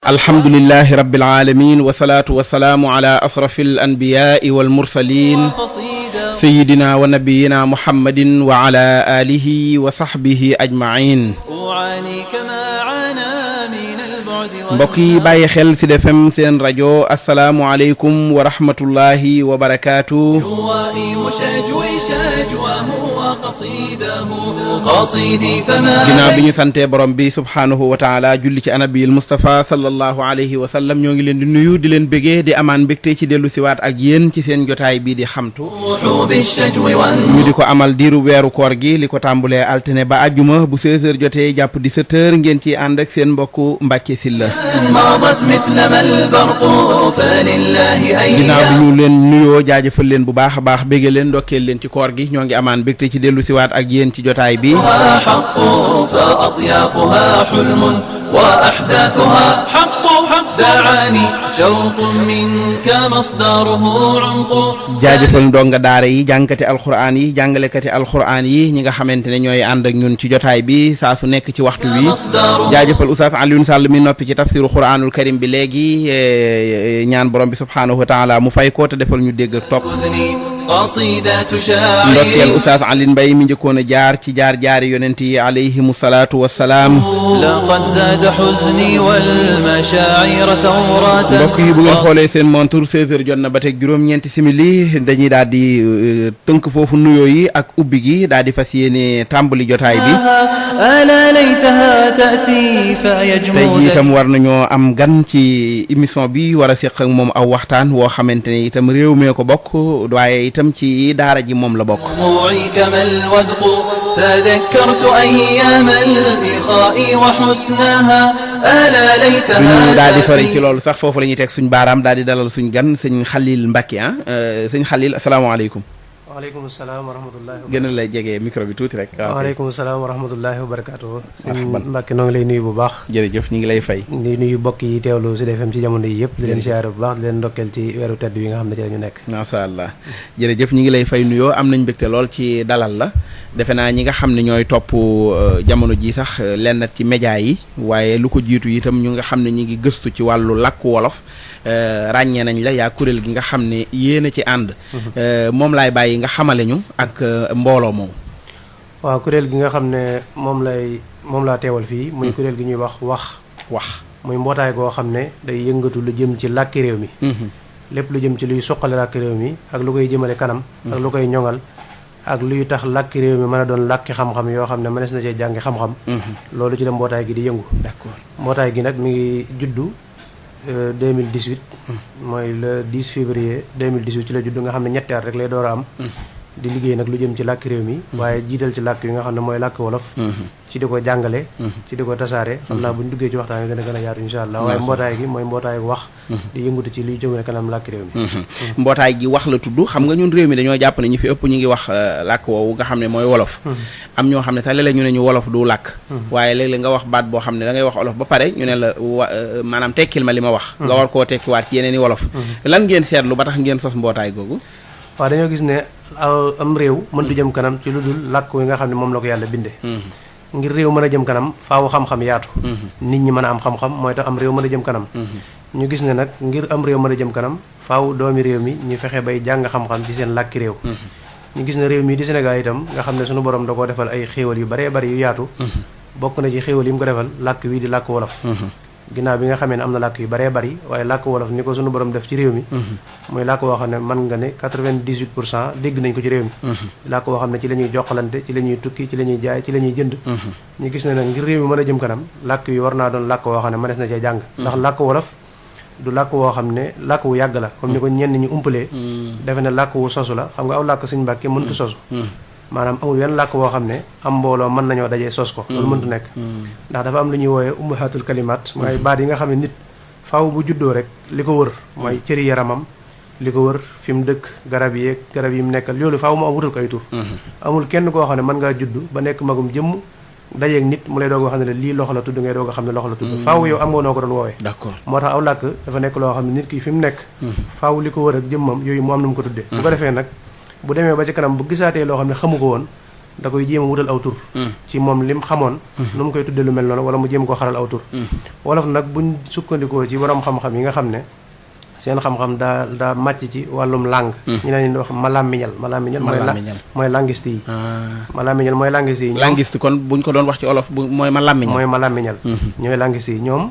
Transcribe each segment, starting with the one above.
alhamdulillahi rabbil alamin wasalaatu wasalaamu ala asrafil anbiyaai wal mursalin sayyidina wa nabiyina muhammadin wa ala alihi wa sahbihi ajmain. mbokk yi bàyyi xel ci Sud FM seen rajo asalaamualeykum wa rahmatullahi wa barakaatu. ginnaaw bi ñu santee borom bi subhaanahu wa taala julli ci anabiyil Mustafa sallallahu alayhi wa sallam ñoo ngi leen di nuyu di leen bëggee di amaan mbégte ci dellu siwaat ak yéen ci seen jotaay bii di xamtu ñu di ko amal diiru weeru koor gi li ko tàmbulee altine ba àjjuma bu 16h jotee jàpp 17h ngeen ci ànd ak seen mbokku Mbàkke Sylla ginnaaw bi ñu leen nuyoo jaajëfal leen bu baax a baax béggee leen ndokkeel leen ci koor gi ñoo ngi amaan mbégte ci dellu siwaat ak yéen ci jotaay bi وأحداثها حق دعاني شوق منك مصدره عمق jaajëfal ndonga daara yi jàngkati alxuraan yi jàngalekati alxuraan yi ñi nga xamante ne ñooy ànd ak ñun ci jotaay bi saa su nekk ci waxtu wi jaajëfal Oustaz Alioune Sall mi noppi ci tafsiru Quraanul Karim bi léegi ñaan borom bi subhaanahu wa taala mu fay ko te defal ñu dégg ak topp ndokkeel Oustaz Alioune Mbaye mi njëkkoon a jaar ci jaar-jaari yonent yi alayhimu salaatu wassalaam mbokk yi bu ngeen xoolee seen montre 16h jot na ba teg juróom-ñeenti simili dañuy daal di tënk foofu nuyoo yi ak ubbi gi daal di fas yéene tàmbali jotaay bi tey jii itam war nañoo am gan ci émission bi war a seq ak moom aw waxtaan woo xamante ne itam réew mee ko bokk waaye itam ci daara ji moom la bokk duñu daal di sori ci loolu sax foofu la ñuy teg suñ baaraam daal di dalal suñ gan sëñ Xalil Mbacke sëñ Xalil asalaamaaleykum. waaleykum salaam wa rahmatullahi. gën a lay jege micro bi tuuti rek. waaleykum salaam wa rahmatullahi wa barakaatu. sëñ Mbacke noo ngi lay nuyu bu baax. jërëjëf ñu ngi lay fay. di nuyu mbokk yi teewlu Sud FM ci jamono yi yëpp. di leen siyaare bu baax di leen ndokkeel ci weeru tedd wi nga xam ne ci la ñu nekk. macha allah jërëjëf ñu ngi lay fay nuyoo am nañ mbégte lool ci dalal la. defe naa ñi nga xam ne ñooy topp jamono ji sax lenn ci média yi waaye lu ko jiitu itam ñu nga xam ne ñi ngi gëstu ci wàllu làkku wolof ràññee nañ la yaa kuréel gi nga xam ne yéen a ci ànd moom laay bàyyi nga xamale ñu ak mbooloo moom. waaw kuréel gi nga xam ne moom laa teewal fii muy kuréel gi ñuy wax muy mbootaay goo xam ne day yëngatu lu jëm ci làkki réew mi lépp lu jëm ci luy suqale làkki réew mi ak lu koy jëmale kanam ak lu koy ñoŋal ak luy tax làkki réew mi mën a doon làkki xam-xam yoo xam ne mënees na cee jàngi xam-xam loolu ci la mbootaay gi di yëngu. D'accord. Mbootaay gi nag mi ngi juddu 2018 mooy le 10 février 2018 ci la juddu nga xam ne ñetti at rek lay door a am di liggéey nag lu jëm ci làkki réew mi waaye jiital ci làkk yi nga xam ne mooy làkk wolof ci di ko jàngale ci di ko tasaare xam naa bu ñu duggee ci waxtaan wi dana gën a yaatu insha allah waaye mbootaay gi mooy mbootaay wax di yëngutu ci luy jëmale kanam làkki réew mi mbootaay gi wax la tudd xam nga ñun réew mi dañoo jàpp ne ñu fi ëpp ñu ngi wax làkk woowu nga xam ne mooy wolof am ñoo xam ne sax léeg-léeg ñu ne ñu wolof du làkk waaye léeg-léeg nga wax baat boo xam ne da ngay wax wolof ba pare ñu ne la maanaam tekkil ma li ma wax nga war koo tekkiwaat ci yeneen i wolof lan ngeen seetlu ba tax ngeen sos mbootaay googu waaw dañoo gis ne am réew mën du jëm kanam ci lu dul làkk wi nga xam ne moom la ko yàlla bindee ngir réew mën a jëm kanam faaw xam-xam yaatu nit ñi mën a am xam-xam mooy tax am réew mën a jëm kanam ñu gis ne nag ngir am réew mën a jëm kanam faaw doomi réew mi ñu fexe bay jàng xam-xam ci seen làkki réew ñu gis ne réew mi di Sénégal itam nga xam ne suñu borom da koo defal ay xéewal yu baree bari yu yaatu bokk na ci xéewal yi mu ko defal làkk wi di làkk wolof ginnaaw bi nga xamee ne am na làkk yu baree bari waaye làkk wolof ni ko suñu borom def ci réew mi muy làkk woo xam ne mën nga ne 98% dégg nañ ko ci réew mi làkk woo xam ne ci la ñuy jokkalante ci la ñuy tukki ci la ñuy jaay ci la ñuy jënd ñu gis ne nag ngir réew mi mën a jëm kanam làkk yi war naa doon làkk woo xam ne mënees na cee jàng ndax làkk wolof du làkk woo xam ne làkk wu yàgg la comme ni ko ñenn ñi umpalee defe ne làkk wu sosu la xam nga aw làkk Sëñ Mbàkke mëntu sosu maanaam amul wenn làkk woo xam ne am mbooloo mën nañoo dajee sos ko loolu mëntu nekk ndax dafa am lu ñuy wooyee ummahatul kalimaat mooy baat yi nga xam ne nit faaw bu juddoo rek li ko wër mooy cëri yaramam li ko wër fi mu dëkk garab yi mu nekkal loolu faaw mu am wutal ko ay tur amul kenn koo xam ne mën ngaa judd ba nekk magum jëmm dajeeg nit mu lay doog a xam ne lii loxo la tudd ngay doog a xam ne loxo la tudd faaw yow am nga noo ko doon woowee d'accord moo tax aw làkk dafa nekk loo xam ne nit ki fi mu nekk faaw li ko wër ak jëmmam yooyu mu am na mu ko tuddee bu ko defee nag bu demee ba ci kanam bu gisaatee loo xam ne xamu ko woon da koy jéem a wutal aw tur ci moom lim xamoon nu mu koy tudde lu mel noonu wala mu jéem koo xaral aw tur wolof nag buñ sukkandikoo ci borom xam-xam yi nga xam ne seen xam-xam daa màcc ci wàllum langue ñu ne wax malamiñal mooy linguiste yi malamiñal mooy linguiste yi linguiste kon buñ ko doon wax ci olof mooy malamiñal ñooy linguiste yi ñoom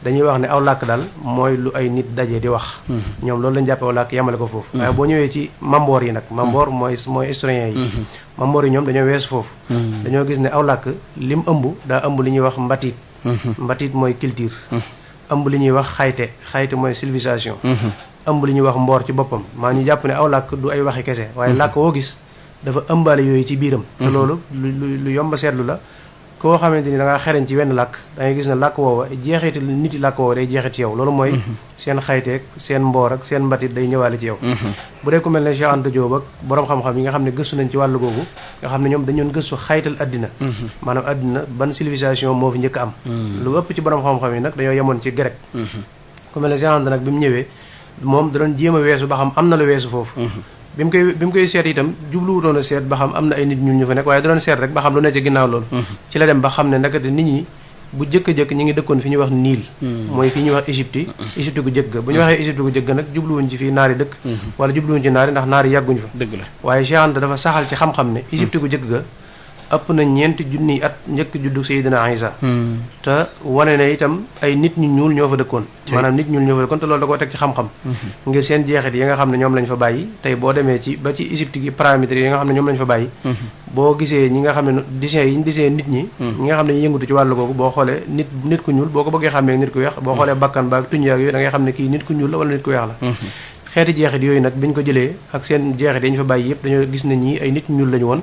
dañuy wax ne aw làkk daal mooy lu ay nit daje di wax ñoom loolu lañu jàppe aw làkk yemale ko foofu waaye boo ñëwee ci mamboor yi nag mamboor mooy historien yi mamboor yi ñoom dañoo weesu foofu dañoo gis ne aw làkk lim ëmb daa ëmb li ñuy wax mbatiit mooy culture ëmb li ñuy wax xayte mooy civilisation ëmb li ñuy wax mboor ci boppam maa ñu jàpp ne aw làkk du ay waxi kese waaye làkk woo gis dafa ëmbaale yooyu ci biiram te loolu lu yomb seetlu la koo xamante ni da ngaa xereñ ci wenn làkk da ngay gis ne làkk woowa jeexiti nit yi làkk woowa day jeexit ci yow loolu mooy seen xayteeg seen mboor ak seen mbatit day ñëwaale ci yow bu dee ku mel ne Cheikh Anta Diop ak borom xam-xam yi nga xam ne gëstu nañ ci wàllu googu nga xam ne ñoom dañoon gëstu xaytal addina maanaam addina ban civilisation moo fi njëkk am lu ëpp ci borom xam-xam yi nag dañoo yemoon ci grec ku mel ne Cheikh Anta nag bi mu ñëwee moom da doon jéem a weesu ba xam am na lu weesu foofu bi mu koy seet itam jubluwutoon a seet ba xam am na ay nit ñun ñu fa nekk waaye da doon seet rek ba xam lu ne ci ginnaaw loolu ci la dem ba xam ne naka nit ñi bu jëkk-jëkk ñi ngi dëkkoon fi ñuy wax Niil mooy fi ñuy wax Égypte gu jëkk ga bu ñu waxee Égypte gu jëkk ga nag jubluwuñ ci fii naari dëkk wala jubluwuñ ci naari ndax naari yàgguñ fa dëgg la waaye Cheikh Anta dafa saxal ci xam-xam ne Égypte gu jëkk ga ëpp na 4 junniy at njëkk juddu Seydina Isa te wane ne itam ay nit ñu ñuul ñoo fa dëkkoon maanaam nit ñuul ñoo fa dëkkoon te loolu da koo teg ci xam-xam ngir seen jeexit yi nga xam ne ñoom lañ fa bàyyi tey boo demee ci ba ci Égypte gi paramètres yi nga xam ne ñoom lañ fa bàyyi boo gisee ñi nga xam ne dessin yi ñu dessin nit ñi nga xam ne ñu yëngatu ci wàllu googu boo xoolee nit ku ñuul boo ko bëggee xàmmee nit ku weex boo xoolee bakkan ba ak tuñ yaag yooyu da ngay xam ne kii nit ku ñuul la wala nit ku weex la xeeti jeexit yooyu nag bi ñu ko jëlee ak seen jeexit yi ñu fa bàyyi yëpp dañoo gis ne ñii ay nit ñuul lañu woon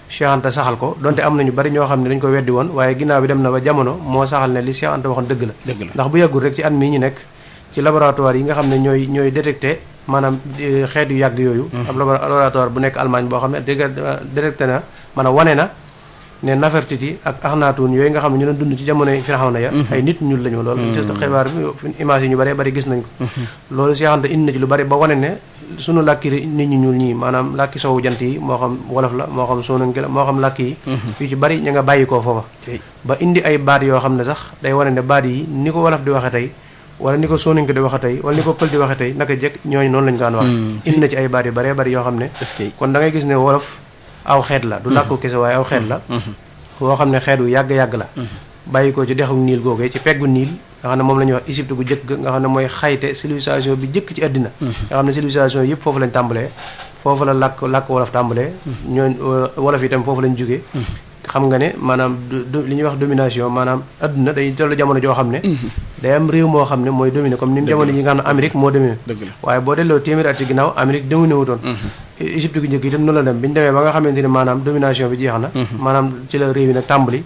Cheikh Anta saxal ko donte am nañu bari ñoo xam ne dañu ko weddi woon waaye ginnaaw bi dem na ba jamono moo saxal ne li Cheikh Anta waxoon dëgg la ndax bu yàggul rek ci at mii ñu nekk ci laboratoire yi nga xam ne ñooy détecté maanaam xeet yu yàgg yooyu ab laboratoire bu nekk Allemagne boo xam ne détecté na maanaam wane na ne Nefertiti ak Akhenaton yooyu nga xam ne ñu doon dund ci jamono Firawna ya ay nit ñuul lañu loolu ci xibaar bi image yi ñu bari bari gis nañ ko loolu Cheikh Anta indi na ci lu bari ba wane ne sunu làkki nit ñu ñuul ñii maanaam làkki sowu jant yi moo xam wolof la moo xam soonanke la moo xam làkk yi yu ci bari ñu nga bàyyi koo foofa ba indi ay baat yoo xam ne sax day wane ne baat yi ni ko wolof di waxe tey wala ni ko soninke di waxe tey wala ni ko pël di waxe tey naka jekk ñooñu noonu lañu daan wax indi na ci ay baat yu baree bari yoo xam ne kon da ngay gis ne wolof aw xeet la du làkku kese waaye aw xeet la boo xam ne xeet wu yàgg-yàgg la bàyyi ko ci dexu niil googee ci peggu niil nga xam ne moom la ñuy wax Égypte gu jëkk nga xam ne mooy xayte civilisation bi jëkk ci àddina nga xam ne civilisation yëpp foofu lañ tàmbalee foofu la làkk wolof tàmbalee ñooñ wolof itam foofu lañ jógee xam nga ne maanaam li ñuy wax domination maanaam àdduna day toll jamono joo xam ne day am réew moo xam ne mooy dominer comme ni jamono yi nga xam ne Amérique moo dominer waaye boo delloo téeméeri at ci ginnaaw Amérique dominé wutoon Égypte gu njëkk itam noonu la dem bi ñu demee ba nga xamante ne maanaam domination bi jeex na maanaam ci la réew yi nag tàmbali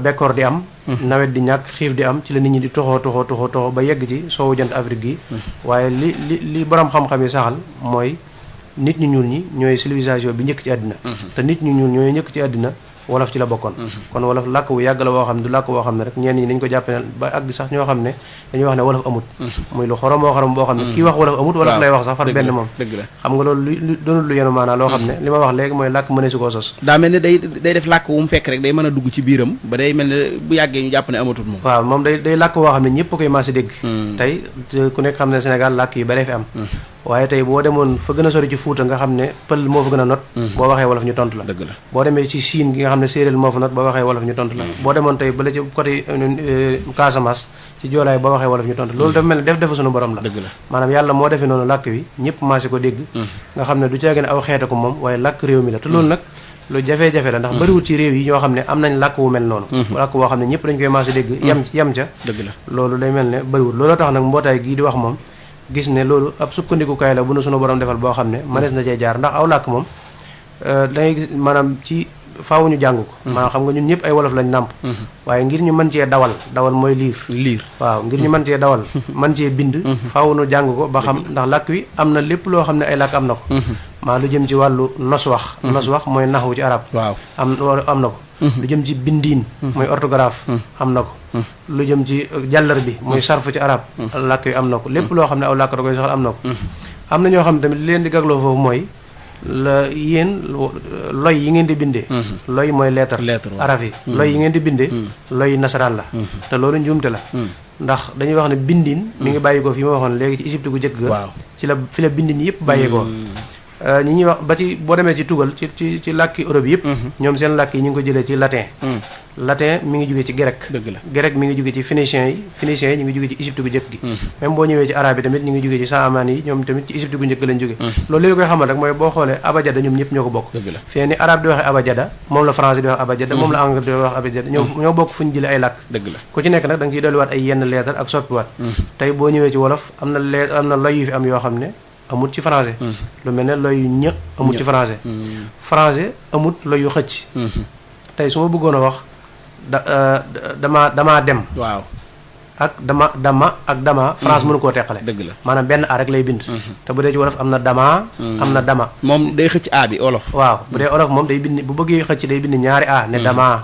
bekkoor di am nawet di ñàkk xiif di am ci la nit ñi di toxoo ba yegg ci soowu jant Afrique gi waaye li borom xam-xam yi saxal mooy nit ñu ñuul ñi ñooy civilisation bi njëkk ci àddina te nit ñu ñuul ñooy njëkk ci àddina wolof ci la bokkoon kon wolof làkk wu yàgg la woo xam ne du làkk woo xam ne rek ñenn ñi dañu ko jàppe ne ba àgg sax ñoo xam ne dañuy wax ne wolof amut muy lu xorom boo xam ne kii wax wolof amut wolof lay wax sax far benn moom xam nga loolu lu doonul lu yenu maanaa loo xam ne li ma wax léegi mooy làkk mëne su koo sos daa mel ne day def làkk wu mu fekk rek day mën a dugg ci biiram ba day mel ne bu yàggee ñu jàpp ne amatut moom waaw moom day làkk woo xam ne ñëpp koy maase dégg tey ku nekk xam ne Sénégal làkk yu baree fi am waaye tey boo demoon fa gën a sori ci Fuuta nga xam ne pël moo fa gën a not boo waxee wolof ñu tontu la boo demee ci Siin gi nga xam ne séeréer moo fa not boo waxee wolof ñu tontu la boo demoon tey bala ci côté Casamance ci joolaay boo waxee wolof ñu tontu loolu dafa mel ne defu suñu borom la maanaam yàlla moo defee noonu làkk wi ñëpp maase ko dégg nga xam ne du caagin aw xeeta ko moom waaye làkk réew mi la te loolu nag lu jafe-jafe la ndax bëriwul ci réew yi ñoo xam ne am nañ làkk wu mel noonu làkk woo xam ne ñëpp dañ koy maase dégg yem ca loolu day mel ne bëriwul looloo tax nag mbootaay gii di wax moom gis ne loolu ab sukkandikukaay la bu nu sunu borom defal boo xam ne mënees na cee jaar ndax aw làkk moom dangay gis maanaam ci faaw ñu jàng ko maanaam xam nga ñun ñëpp ay wolof lañ nàmp waaye ngir ñu mën cee dawal mooy liir waaw ngir ñu mën cee dawal mën cee bind faaw nu jàng ko ba xam ndax làkk wi am na lépp loo xam ne ay làkk am na ko maa lu jëm ci wàllu nos wax mooy naxwu ci arab waaw am na ko lu jëm ci bindiin mooy orthographe am na ko lu jëm ci jàllar bi mooy sarf ci arab làkk wi am na ko lépp loo xam ne aw làkk da koy soxal am na ko am na ñoo xam ne tamit li leen di gagloo foofu mooy la yéen loy yi ngeen di bindee loy mooy lettre araf yi loy yi ngeen di bindee loy nasaraan la te loolu njuumte la ndax dañuy wax ne bindin mi ngi bàyyi ko fi ma waxoon léegi ci Égypte gu jëkk ga ci la fi la bindin yëpp bàyyee ko ñi ñuy wax ba ci boo demee ci tugal ci làkki Europe yëpp ñoom seen làkk yi ñu ngi ko jëlee ci latin latin mi ngi jógee ci grec grec mi ngi jógee ci phénicien yi ñu ngi jógee ci Égypte gu jëkk gi même boo ñëwee ci arabe yi tamit ñu ngi jógee ci saamaan yi ñoom tamit ci Égypte gu njëkk lañ jógee loolu li koy xamal rek mooy boo xoolee abajada ñoom ñëpp ñoo ko bokk fii ni arabe di waxee abajada moom la français di wax abajada moom la anglais di wax abajada ñoo bokk fu ñu jëlee ay làkk ku ci nekk nag da nga ciy dolliwaat ay yenn lettre ak soppiwaat tey boo ñëwee ci wolof am na loy yu fi am yoo xam ne amut ci français lu mel ne loy yu ñë amut ci français français amut loy yu xëcc tey su ma bëggoon a wax damaa dem waaw ak dama France mënu koo teqale dëgg la maanaam benn a rek lay bind te bu dee ci wolof am na dama am na dama moom day xëcc a bi olof waaw bu dee olof moom day bind bu bëggee xëcc day bind ñaari a ne dama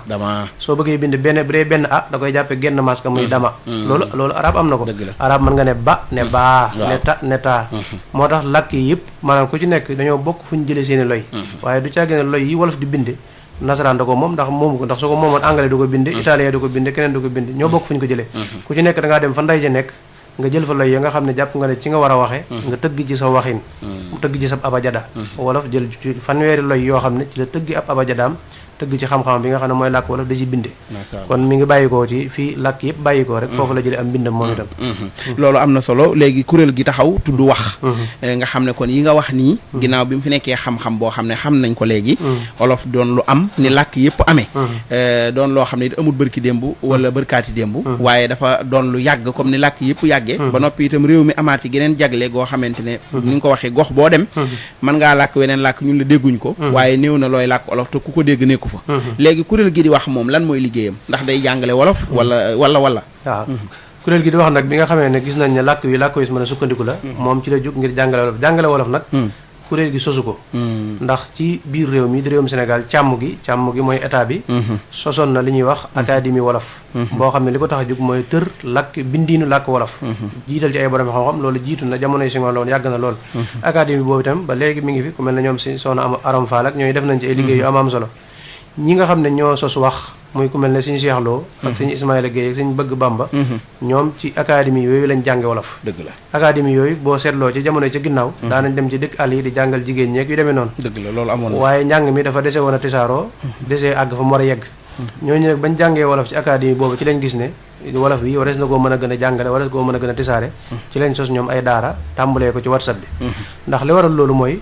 soo bëggee bind bu dee benn a da koy jàppe genn maska muy dama loolu arab am na ko arab mën nga ne ba ne baa ne ta ne taa moo tax làkk yi yëpp maanaam ku ci nekk dañoo bokk fu ñu jëlee seeni loy waaye du caa gën a loy yi wolof di binde nasaraan da ko moom ndax moomu ko ndax su ko moomoon anglais du ko bind italien du ko bind keneen du ko bind ñoo bokk fu ñu ko jëlee ku ci nekk da ngaa dem fa nday ja nekk nga jël fa loy ya nga xam ne jàpp nga ne ci nga war a waxe nga tëgg ci sa waxin mu tëgg ci sa abajada wolof jël ci fanweeri loy yoo xam ne ci la tëggi ab abajadaam tëgg ci xam-xam bi nga xam ne mooy làkk wolof da ci binde kon mi ngi bàyyikoo ci fii làkk yëpp bàyyikoo rek foofu la jëlee am mbindam moom itam loolu am na solo léegi kuréel gi taxaw tudd wax nga xam ne kon yi nga wax nii ginnaaw bi mu fi nekkee xam-xam boo xam ne xam nañ ko léegi olof doon lu am ni làkk yëpp amee doon loo xam ne it amul bërki démb wala bërkaati démb waaye dafa doon lu yàgg comme ni làkk yëpp yàggee ba noppi itam réew mi amaat yi geneen jagle goo xamante ne ni nga ko waxee gox boo dem mën ngaa làkk weneen làkk ñun la dégguñ ko waaye néew na looy làkk olof te ku ko dégg nekku fa léegi kuréel gi di wax moom lan mooy liggéeyam ndax day jàngale wolof wala waaw kuréel gi di wax nag bi nga xamee ne gis nañ ne làkk wi làkk wi mën a sukkandiku la moom ci la jóg ngir jàngale wolof nag kuréel gi sosu ko ndax ci biir réew mi di réewum Sénégal càmm gi mooy état bi sosoon na li ñuy wax académie wolof boo xam ne li ko tax a jóg mooy tër làkk bindiinu làkk wolof jiital ci ay borom xam-xam loolu jiitu na jamonoy Senghor la woon yàgg na lool académie boobu itam ba léegi mi ngi fi ku mel ne ñoom si soxna Aram Fall ak ñooñu def nañ ci ay liggéey yu am solo ñi nga xam ne ñoo sos wax muy ku mel ne suñu Cheikh Lo ak suñu Ismaïla Gueye ak suñu Bëgg Bamba ñoom ci académie yooyu lañ jànge wolof dëgg la académie yooyu boo seetloo ci jamono ca ginnaaw daanañ dem ci dëkk àll yi di jàngal jigéen ñeeg yu demee noonu dëgg la loolu amoon na waaye njàng mi dafa dese woon a tisaaroo dese àgg fa mu war a yegg ñooñu nag bañ jàngee wolof ci académie boobu ci lañ gis ne wolof bi warees na koo mën a gën a jàngale warees koo mën a gën a tisaare ci lañ sos ñoom ay daara tàmbalee ko ci WhatsApp bi ndax li waral loolu mooy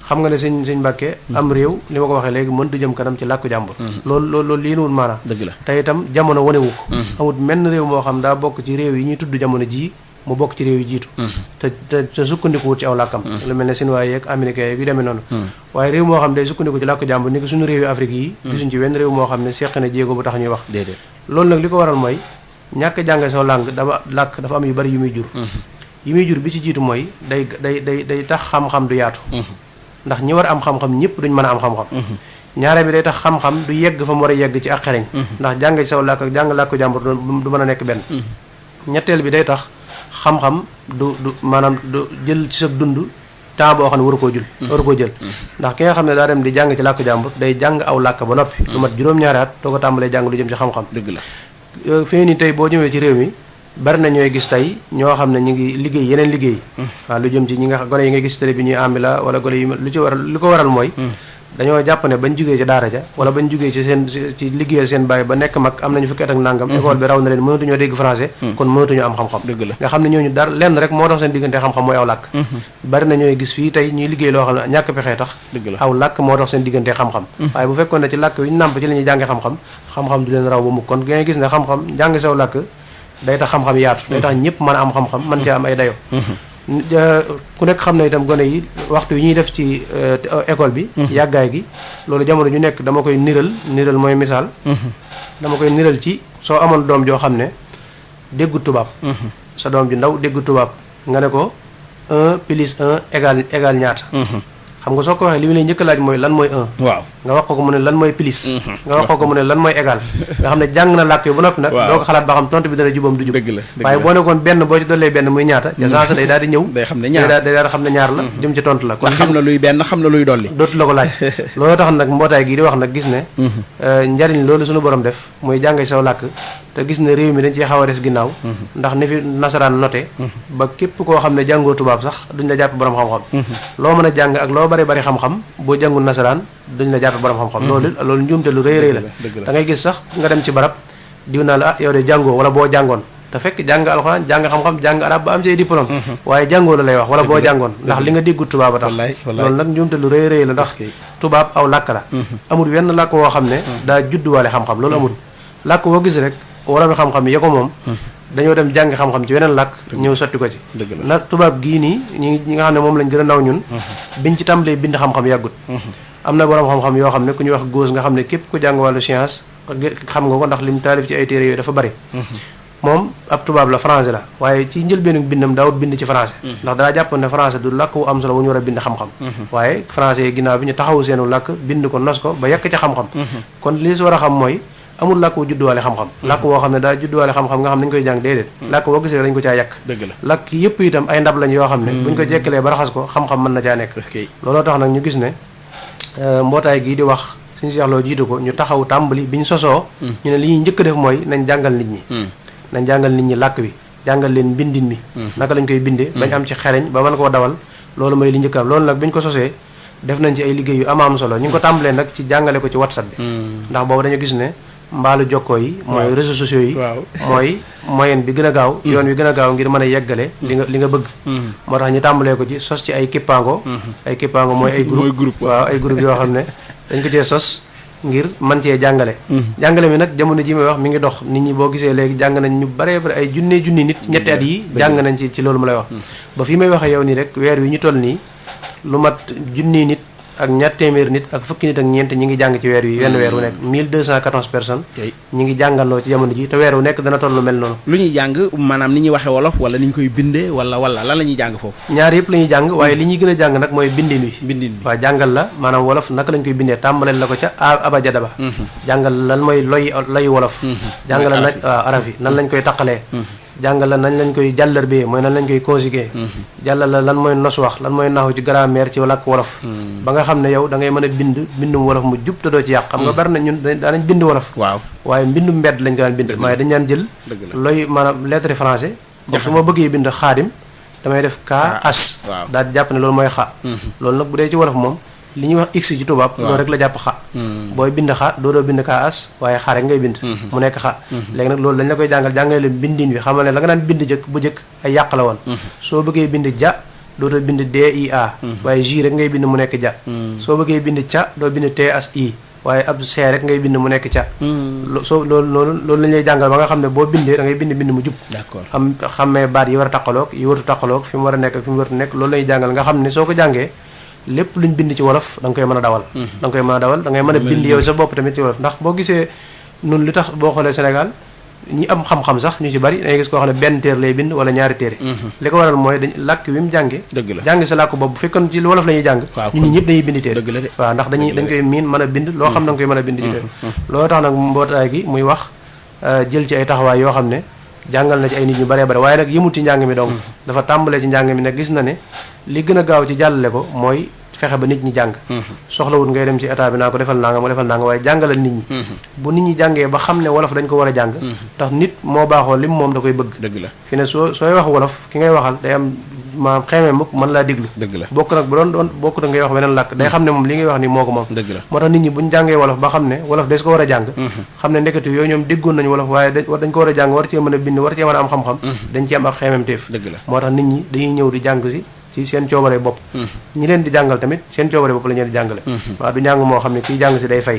xam nga ne sëñ Mbàkke am réew li ma ko waxee léegi mënut jëm kanam ci làkku jàmbur loolu lii nuwul maanaam dëgg la te itam jamono wanewu ko amut menn réew moo xam daa bokk ci réew yi ñuy tudd jamono jii mu bokk ci réew yi jiitu te sukkandikuwut ci aw làkkam lu mel ne Chinois yeeg américain yeeg yu demee noonu waaye réew moo xam day sukkandiku ci làkku jàmbur ni ko suñu réew yi Afrique yi gisuñ ci wenn réew moo xam ne seq na jéego bu tax ñuy wax loolu nag li ko waral mooy ñàkk jàng soo làkk dafa am yu bari yu muy jur yi muy jur bi ci jiitu mooy day tax xam-xam du yaatu ndax ñi war a am xam-xam ñëpp duñ mën a am xam-xam ñaare bi day tax xam-xam du yegg fa mu war a yegg ci ak xereñ ndax jàng ci saw làkk ak jàng làkku jàmbur du mën a nekk benn ñetteel bi day tax xam-xam du maanaam du jël ci sa dund temps boo xam ne waru koo jël ndax ki nga xam ne daa dem di jàng ci làkku jàmbur day jàng aw làkk ba noppi lu mat juróom-ñaari at doo ko tàmbalee jàng lu jëm ci xam-xam dëgg la fii nii tey boo ñëwee ci réew mi bari na ñooy gis tey ñoo xam ne ñu ngi liggéey yeneen liggéey waaw lu jëm ci ñi nga gone yi nga gis télé bi ñuy ambi la wala gone yi lu ko waral mooy dañoo jàpp ne bañ jugee ci daara ja wala bañ jugee ci liggéeyal seen bàyyi ba nekk mag am nañu fukki at ak nangam école bi raw na leen mënatuñoo dégg français kon mënatuñu am xam-xam dëgg la nga xam ne ñooñu dara lenn rek moo tax seen diggante xam-xam mooy aw làkk bari na ñooy gis fii tey ñuy liggéey loo xam ne ñàkk pexee tax aw làkk moo tax seen diggante xam-xam waaye bu fekkoon ne ci làkk wi ñu nàmp ci la ñuy jànge xam-xam du leen raw ba mukk kon ngay gis ne xam-xam jàng saw làkk day tax xam-xam yaatu day tax ñëpp mën a am xam-xam mën cee am ay dayo ku nekk xam na itam gone yi waxtu yi ñuy def ci école bi yàggaay gi loolu jamono ju nekk dama koy niral mooy misaal dama koy niral ci soo amoon doom joo xam ne déggu tubaab sa doom ju ndaw déggu tubaab nga ne ko 1 plus 1 égal ñaata xam xam nga soo ko waxee li mu lay njëkk a laaj mooy lan mooy 1 waaw nga wax ko mu ne lan mooy plus nga wax ko mu ne lan mooy égal nga xam ne jàng na làkk yi ba noppi nag doo ko xalaat ba xam tontu bi dana jubam du jub waaye boo nekkoon benn boo ci dollee benn muy ñaata ca sens day daal di ñëw day xam ne ñaar la jëm ci tontu la kon xam na luy benn xam na luy dolli dootu la ko laaj loolu tax nag mbootaay gi di wax nag gis ne njariñ loolu suñu borom def muy jàng ci saw làkk te gis ne réew mi dañ ciy xaw a des ginnaaw ndax ni fi nasaraan noté ba képp koo xam ne jàngoo tubaab sax duñ la jàpp borom xam-xam loo mën a jàng ak loo bari xam-xam boo jàngul nasaraan duñ la jàpp borom xam-xam loolu njuumte lu rëy la da ngay gis sax nga dem ci barab diw naa la yow de jàngoo wala boo jàngoon te fekk jàng alxuraan jàng xam-xam jàng arab ba am ci diplôme waaye jàngoo la lay wax wala boo jàngoon ndax li nga déggu tubaab a tax loolu nag njuumte lu rëy la ndax tubaab aw làkk la amul wenn làkk woo xam ne daa judduwaale xam-xam loolu amul làkk woo gis rek wala xam-xam yi ko moom dañoo dem jàng xam-xam ci weneen làkk ñëw sotti ko ci nag tubaab gii nii ñi nga xam ne moom lañ gën a naw ñun biñ ci tàmbalee bind xam-xam yàggut am na borom xam-xam yoo xam ne ku ñuy wax Gauss nga xam ne képp ku jàng wàllu science xam nga ko ndax lim taalif ci ay téere yooyu dafa bari moom ab tubaab la français la waaye ci njëlbeenu bindam daawut bind ci français ndax daa jàpp ne français du làkk wu am solo wu ñu war a bind xam-xam waaye français yi ginnaaw bi ñu taxawu seenu làkk bind ko nos ko ba yekk ca xam-xam kon li si war a xam mooy amul làkk wu judduwaale xam-xam làkk woo xam ne daa judduwaale xam-xam nga xam ne dañu koy jàng déedéet làkk woo gisee dañu ko caa yàq làkk yëpp itam ay ndab lañ yoo xam ne buñ ko jekkalee ba raxas ko xam-xam mën na caa nekk looloo tax nag ñu gis ne mbootaay gii di wax suñu seexloo jiitu ko ñu taxaw tàmbali bi ñu sosoo ñu ne li ñuy njëkk def mooy nañ jàngal nit ñi nañ jàngal nit ñi làkk wi jàngal leen mbindin mi naka lañ koy bindee bañ am ci xereñ ba mën koo dawal loolu mooy li njëkk am loolu nag bi ñu ko sosee def nañ ci ay liggéey yu am solo ñu ngi ko tàmbalee nag ci jàngale ko ci WhatsApp bi ndax boobu dañu gis ne mbaalu jokkoo yi mooy réseaux sociaux yi mooy moyen bi gën a gaaw yoon wi gën a gaaw ngir mën a yeggale li nga bëgg moo tax ñu tàmbalee ko ci sos ci ay kippaango mooy ay groupe waaw ay groupe yoo xam ne dañ ko cee sos ngir man cee jàngale jàngale mi nag jamono ji may wax mi ngi dox nit ñi boo gisee léegi jàng nañ ñu bare bare ay junni nit ñetti at yi jàng nañ ci loolu mu lay wax ba fi may waxee yow nii rek weer wi ñu toll nii lu mat junni nit ak ñaar téeméer nit ak fukki nit ak ñeent ñi ngi jàng ci weer wi wenn weer wu nekk 1214 personnes ñi ngi jàngandoo ci jamono ji te weer wu nekk dana toll lu mel noonu lu ñuy jàng maanaam ni ñuy waxee wolof wala ni ñu koy bindee wala lan la ñuy jàng foofu ñaar yëpp la ñuy jàng waaye li ñuy gën a jàng nag mooy bindin wi waaw jàngal la maanaam wolof naka lañ koy bindee tàmbaleel la ko ca abajada ba jàngal lan mooy loy wolof jàngal la nag araf yi nan lañ koy taqalee jàngal la nañ lañ koy jàllarbee mooy nan lañ koy conjuguer jàllal la lan mooy nos wax lan mooy naxu ci grammaire ci làkk wolof ba nga xam ne yow da ngay mën a bindum wolof mu jub te doo ci yàq xam nga bari na ñun daanañ bind wolof waaye mbindum mbedd lañ ko daan bind waaye dañ daan jël looy maanaam lettre français comme su ma bëggee bind xaadim damay def KH daal di jàpp ne loolu mooy xa loolu nag bu dee ci wolof moom li ñuy wax x ci tubaab loolu rek la jàpp xa booy bind xa doo bind KH waaye xa rek ngay bind mu nekk xa léegi nag loolu dañ la koy jàngale leen bindin wi xamal ne la nga daan bind bu jëkk ay yàq la woon soo bëggee bind ja dootoo bind DIA waaye J rek ngay bind mu nekk ja soo bëggee bind ca doo bind TSI waaye ab C rek ngay bind mu nekk ca loolu lañ lay jàngal ba nga xam ne boo bindee da ngay bind mu jub am xammee baat yi war a taqaloog yi wartu taqaloog fi mu war a nekk ak fi mu wartu nekk loolu lañuy jàngal nga xam ne soo ko jàngee lépp luñ bind ci wolof da nga koy mën a dawal da ngay mën a bind yow sa bopp tamit ci wolof ndax boo gisee nun li tax boo xoolee Sénégal ñi am xam-xam sax ñu ci bari dangay gis koo xam ne benn téere lay bind wala ñaari téere li ko waral mooy dañ làkk wi mu jànge jàng sa làkk boobu bu fekkoon ci wolof la ñuy jàng nit ñi ñëpp dañuy bind téere waaw ndax dañ koy miin mën a bind loo xam da nga koy mën a bind ci téere loolu tax nag mbootaay gi muy wax jël ci ay taxawaay yoo xam ne jàngal na ci ay nit ñu baree bare waaye nag yëmut ci njàng mi donc dafa tàmbalee ci njàng mi nag gis na ne li gën a gaaw ci jàllale ko mooy fexe ba nit ñi jàng soxlawut ngay dem ci état bi naa ko defal nanga mu defal nanga waaye jàngalal nit ñi bu nit ñi jàngee ba xam ne wolof dañ ko war a jàng ndax nit moo baaxoo lim moom da koy bëgg dëgg la fi ne sooy wax wolof ki ngay waxal day am ma xeemee mukk mën laa déglu dëgg la bokk nag bu doon bokk na ngay wax weneen làkk day xam ne moom li ngay wax ni moo ko moom dëgg la moo tax nit ñi buñ jàngee wolof ba xam ne wolof des ko war a jàng xam ne ndekete yooyu ñoom déggoon nañu wolof waaye dañ ko war a jàng war cee mën a bind war cee mën a am xam-xam dañ ci am ak xeemem téef dëgg la moo tax nit ñi dañuy ñëw di jàng si ci seen coobare bopp ñi leen di jàngal tamit seen coobare bopp la ñu di jàngale waaw du njàng moo xam ne kii jàng si day fay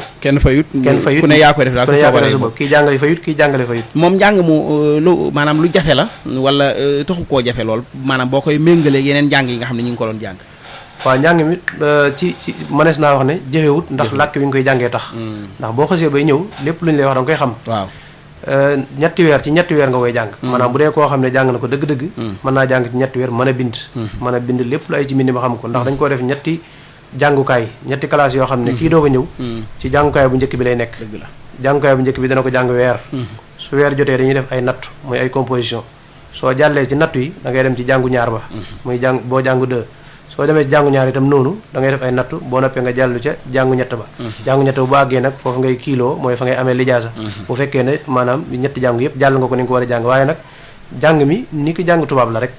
kenn fayut ku ne yaa koy def daal sa coobare bopp kii jàngale fayut kii jàngale fayut moom njàng mu lu maanaam lu jafe la wala taxu koo jafe lool maanaam boo koy méngalee yeneen njàng yi nga xam ne ñu ngi ko doon jàng waaw njàng mi ci mënees naa wax ne jafewut ndax làkk wi nga koy jàngee tax ndax boo xasee bay ñëw lépp lu ñu lay wax da nga koy xam waaw ñetti weer nga koy jàng maanaam bu dee koo xam ne jàng na ko dëgg-dëgg mën naa jàng ci ñetti weer mën a bind lépp lu ay ci mbind ma xam ko ndax dañ koo def ñetti jàngukaay ñetti classe yoo xam ne kii doog a ñëw ci jàngukaay bu njëkk bi lay nekk dëgg la jàngukaay bu njëkk bi dana ko jàng weer su weer jotee dañuy def ay nattu muy ay composition soo jàllee ci nattu yi da ngay dem ci jàngu ñaar ba muy jàng boo jàngu 2 soo demee ci jàngu ñaar itam noonu da ngay def ay nattu boo noppee nga jàllu ca jàngu ñett ba jàngu ñett ba bu àggee nag foofu ngay kiiloo mooy fa ngay amee lijaasa bu fekkee ne maanaam ñetti jàngu yëpp jàll nga ko ni nga ko war a jàng waaye nag jàng mi ni ko jàng tubaab la rek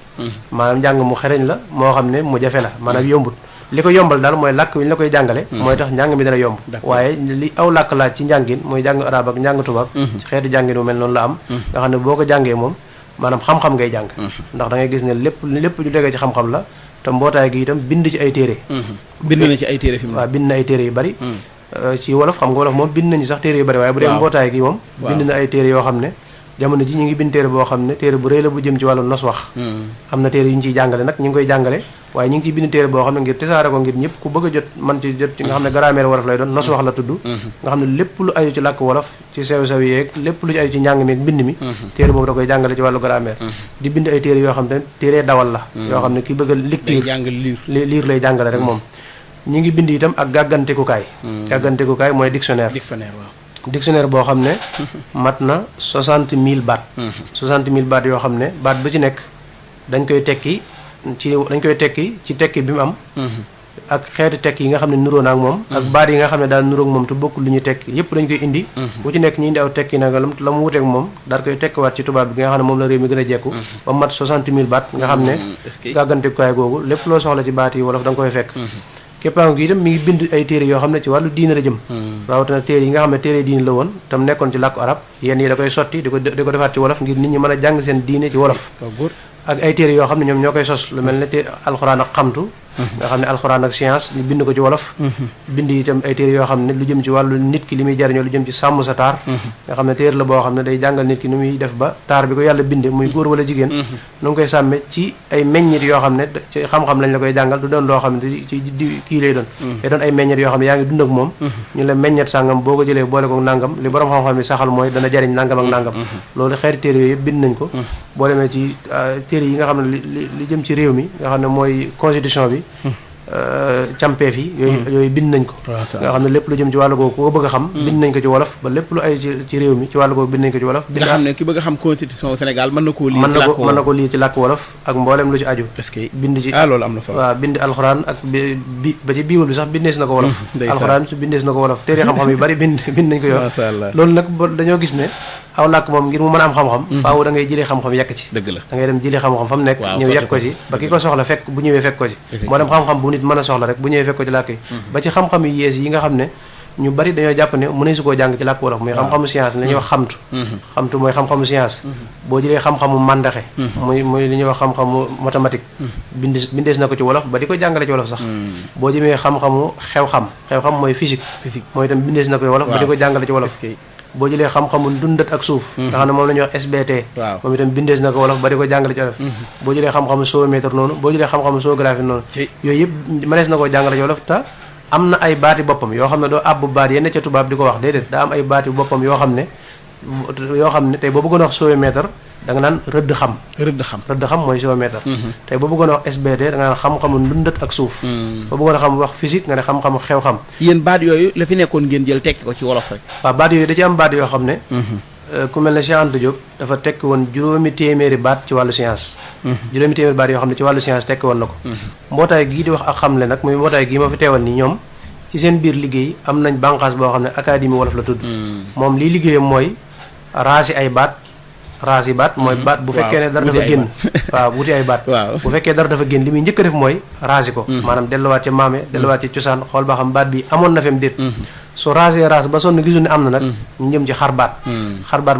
maanaam jàng mu xereñ la moo xam ne mu jafe la maanaam yombut li ko yombal daal mooy làkk wi ñu la koy jàngale mooy tax njàng mi dana yomb waaye li aw làkk laaj ci njàngin mooy jàng arab ak njàng tubaab ci xeetu jàngin bu mel noonu la am nga xam ne boo ko jàngee moom maanaam xam-xam ngay jàng ndax da ngay gis ne lépp lu déggee ci xam-xam la te mbootaay gi itam bind ci ay téere bind na ci ay téere fi mu waaw bind na ay téere yu bari ci wolof xam nga wolof moom bind nañu sax téere yu bari waaye bu dee mbootaay gi moom bind na ay téere yoo xam ne jamono ji ñu ngi bind téere boo xam ne téere bu rëy la bu jëm ci wàllu nos wax am na téere yu ñu ciy jàngale nag ñu ngi koy jàngale waaye ñu ngi ciy bind téere boo xam ne ngir tisaare ko ngir ñëpp ku bëgg a jot man ci jot ci nga xam ne grammaire wolof lay doon nos wax la tudd nga xam ne lépp lu aju ci làkk wolof ci sew-sew yeeg lépp lu ci aju ci njàng mi ak bind mi téere boobu da koy jàngale ci wàllu grammaire di bind ay téere yoo xam ne téere dawal la yoo xam ne ki bëgg a lecture liir lay jàngale rek moom ñi ngi bind itam ak gàggantekukaay gàggantekukaay mooy dictionnaire dictionnaire boo xam ne mat na 60 000 baat 60 000 baat yoo xam ne baat bu ci nekk dañ koy tekki ci tekki bi mu am ak xeeti tekki yi nga xam ne nuroo na ak moom ak baat yi nga xam ne daal nuróog moom te bokkul lu ñuy tekki yépp dañ koy indi bu ci nekk ñu indi aw tekki nag la mu wuteeg moom daal koy tekkiwaat ci tubaab bi nga xam ne moom la réew mi gën a jekku ba mat 60 000 baat nga xam ne gàggantekukaay googu lépp loo soxla ci baat yi wolof da nga koy fekk képpaango gi itam mi ngi bind ay téere yoo xam ne ci wàllu diine la jëm rawatina téere yi nga xam ne téere diine la woon tam nekkoon ci làkku arab yenn yi da koy sotti di ko defaat ci wolof ngir nit ñi mën a jàng seen diine ci wolof ak ay téere yoo xam ne ñoom ñoo koy sos lu mel ne te alxuraan ak xamtu nga xam ne alxuraan ak science ñu bind ko ci wolof bind itam ay téere yoo xam ne lu jëm ci wàllu nit ki li muy jariñoo lu jëm ci sàmm sa taar nga xam ne téere la boo xam ne day jàngal nit ki ni muy def ba taar bi ko yàlla binde muy góor wala jigéen nu ngi koy sàmme ci ay meññit yoo xam ne ci xam-xam lañ la koy jàngal du doon loo xam ne ci di kii lay doon day doon ay meññit yoo xam ne yaa ngi dund ak moom ñu la meññet sàngam boo ko jëlee boole ko nangam li borom xam-xam yi saxal mooy dana jariñ nangam ak nangam loolu xeeti téere yooyu yëpp bind nañ ko boo demee ci téere yi nga xam ne li jëm ci réew mi nga xam ne mooy constitution bi campeef yi yooyu bind nañ ko nga xam ne lépp lu jëm ci wàllu googu ku ko bëgg a xam bind nañ ko ci wolof ba lépp lu ay ci réew mi ci wàllu googu bind nañ ko ci wolof nga xam ne ki bëgg a xam constitution Sénégal mën na koo lire mën na ko lire ci làkk wolof ak mboolem lu ci aju est-ce que bind ci loolu am na solo waaw bind alxuraan ak ba ci biiwul bi sax bindees na ko wolof alxuraan su bindees na ko wolof téere xam-xam yu bari bind nañ ko yow loolu nag dañoo gis ne aw làkk moom ngir mu mën a am xam-xam faaw da ngay jëlee xam-xam yekk ci dëgg la da ngay dem jëlee xam-xam fa mu nekk ñëw yekk ko ci ba ki ko soxla fekk bu ñëwee fekk ko ci moo dem xam-xam bu nit mën a soxla rek bu ñëwee fekk ko ci làkk yi ba ci xam-xam yu yees yi nga xam ne ñu bari dañoo jàpp ne mënees su koo jàng ci làkk wolof muy xam-xamu science la ñuy wax xamtu mooy xam-xamu science boo jëlee xam-xamu màndaxe muy li ñuy wax xam-xamu mathématique bindees na ko ci wolof ba di ko jàngale ci wolof sax boo jëmee xam-xamu xew-xam mooy physique mooy itam bindees na ko ci wolof ba di ko jàngale ci wolof boo jëlee xam-xamu ndundat ak suuf nga xam ne moom la ñuy wax SBT moom itam bindees na ko wolof ba di ko jàngale ci wolof boo jëlee xam-xamu géomètre noonu boo jëlee xam-xamu géographie noonu yooyu yëpp mënees na koo jàngale ci wolof te am na ay baati boppam yoo xam ne doo àbb baat yenn ca tubaab di ko wax déedéet daa am ay baati boppam yoo xam ne tey boo bëggoon wax géomètre da nga naan rëdd xam mooy géomètre tey boo bëggoon wax SBT da nga naan xam-xamu ndundat ak suuf boo bëggoon a xam wax physique nga ne xam-xamu xew-xam yéen baat yooyu la fi nekkoon ngeen jël tekki ko ci wolof rek waaw baat yooyu da ci am baat yoo xam ne ku mel ne Cheikh Anta Diop dafa tekki woon juróomi téeméeri baat ci wàllu science juróomi téeméeri baat yoo xam ne ci wàllu science tekki woon na ko mbootaay gii di wax ak xamle nag muy mbootaay gii ma fi teewal nii ñoom ci seen biir liggéey am nañ bànqaas boo xam ne académie wolof la tudd moom liy liggéeyam mooy raasi baat mooy baat bu fekkee ne dara dafa génn waaw wuti ay baat bu fekkee dara dafa génn li muy njëkk a def mooy raasi ko maanaam delluwaat ca maame delluwaat ca cosaan xool ba xam baat bi amoon na fem déet su raasee raas ba sonn gisul ne am na nag ñu jëm ci xar baat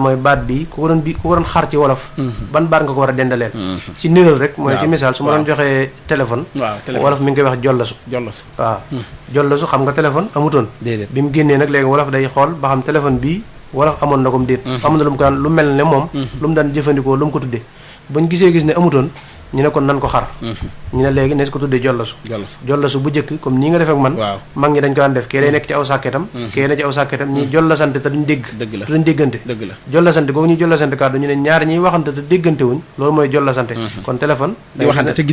mooy baat bi ku ko doon xar ci wolof ban baat nga ko war a dendaleel ci niral rek mooy ci misaal su ma doon joxee téléphone wolof mi ngi koy wax jollasu waaw jollasu xam nga téléphone amutoon bi mu génnee nag léegi wolof day xool ba xam téléphone bi wolof amoon na ko mu déet am na lu mu ko daan lu mel ne moom lu mu daan jëfandikoo lu mu ko tuddee bañ gis ne amutoon ñu ne kon nan ko xar ñu ne léegi ne su ko tuddee jollasu bu njëkk comme nii nga def ak man mag ñi dañ ko daan def kee day nekk ci aw sàkketam kee ne ci aw sàkketam ñi jollasante te duñ dégg te duñ déggante jollasante googu ñuy jollasante kàddu ñu ne ñaar ñiy waxante te déggante wuñ loolu mooy jollasante kon téléphone di waxante te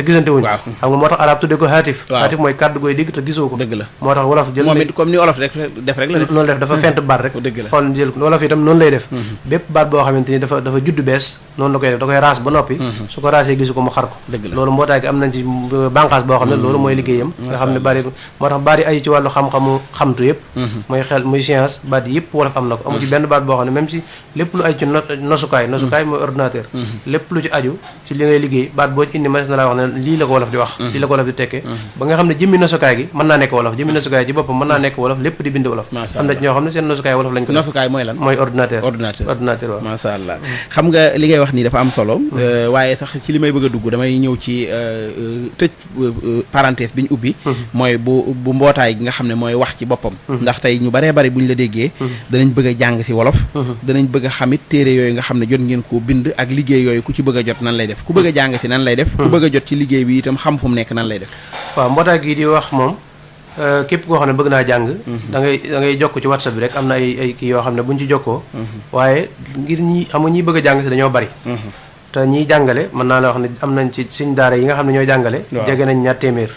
gisante wuñ xam nga moo tax arab tuddee ko haatif mooy kàddu gooy dégg te gisoo ko moo tax wolof jël moom it comme ni wolof def rek la def noonu def dafa fent baat rek xool jël wolof itam noonu lay def bépp baat boo xamante ni dafa judd bees noonu la koy def da koy raas ba noppi su ko raasee gisu ko mu xar ko loolu mbootaay gi am nañ ci bànqaas boo xam ne loolu mooy liggéeyam nga xam ne bari moo tax bari ay ci wàllu xam-xamu xamtu yëpp mooy xel muy science baat yëpp wolof am na ko amu ci benn baat boo xam ne même ci lépp lu ay ci nosukaay mooy ordinateur lépp lu ci aju ci li ngay liggéey baat boo ci indi ma na laa wax ne lii la ko wolof di wax lii la ko wolof di tekkee ba nga xam ne jëmmi nosukaay gi mën naa nekk wolof jëmmi nosukaay ci boppam mën naa nekk wolof lépp di bind wolof am na ci ñoo xam ne seen nosukaay wolof lañ ko nosukaay mooy lan mooy ordinateur waaw masha Allah xam nga li ngay wax nii dafa am solo waaye sax ci li may bëgg a dugg damay ñëw ci tëj parenthèse bi ñu ubbi mooy bu mbootaay gi nga xam ne mooy wax ci boppam ndax tey ñu baree bari bu ñu la déggee danañ bëgg a jàng ci wolof danañ bëgg a xamit téere yooyu nga xam ne jot ngeen koo bind ak liggéey yooyu ku ci bëgg a jot nan lay def ku bëgg a jàng ci nan lay def ku bëgg a jot ci liggéey bi itam xam fu mu nekk nan lay def waaw mbootaay gi di wax moom képp koo xam ne bëgg naa jàng da ngay jokk ci WhatsApp bi rek am na ay kii yoo xam ne buñ ci jokkoo waaye ngir ñi xam nga ñiy bëgg a jàng si dañoo bari te ñiy jàngale mën naa la wax ne am nañ ci suñ daara yi nga xam ne ñooy jàngale jege nañ 2 téeméer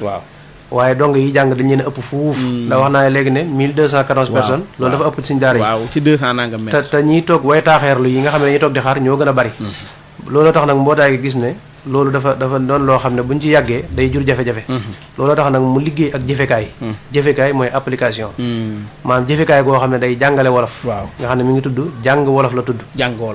waaye dong yi jàng dañ leen ëpp fuuf ndax wax naa ne léegi ne 1214 personnes loolu dafa ëpp ci suñ daara yi waaw ci 200 nangam te ñiy toog way taaxeerlu yi nga xam ne dañuy toog di xaar ñoo gën a bari looloo tax nag mbootaay gi gis ne loolu dafa doon loo xam ne buñ ci yàggee day jur jafe-jafe looloo tax nag mu liggéey ak jëfekaay mooy application maanaam jëfekaay goo xam ne day jàngale wolof nga xam ne mi ngi tudd jàng wolof la tudd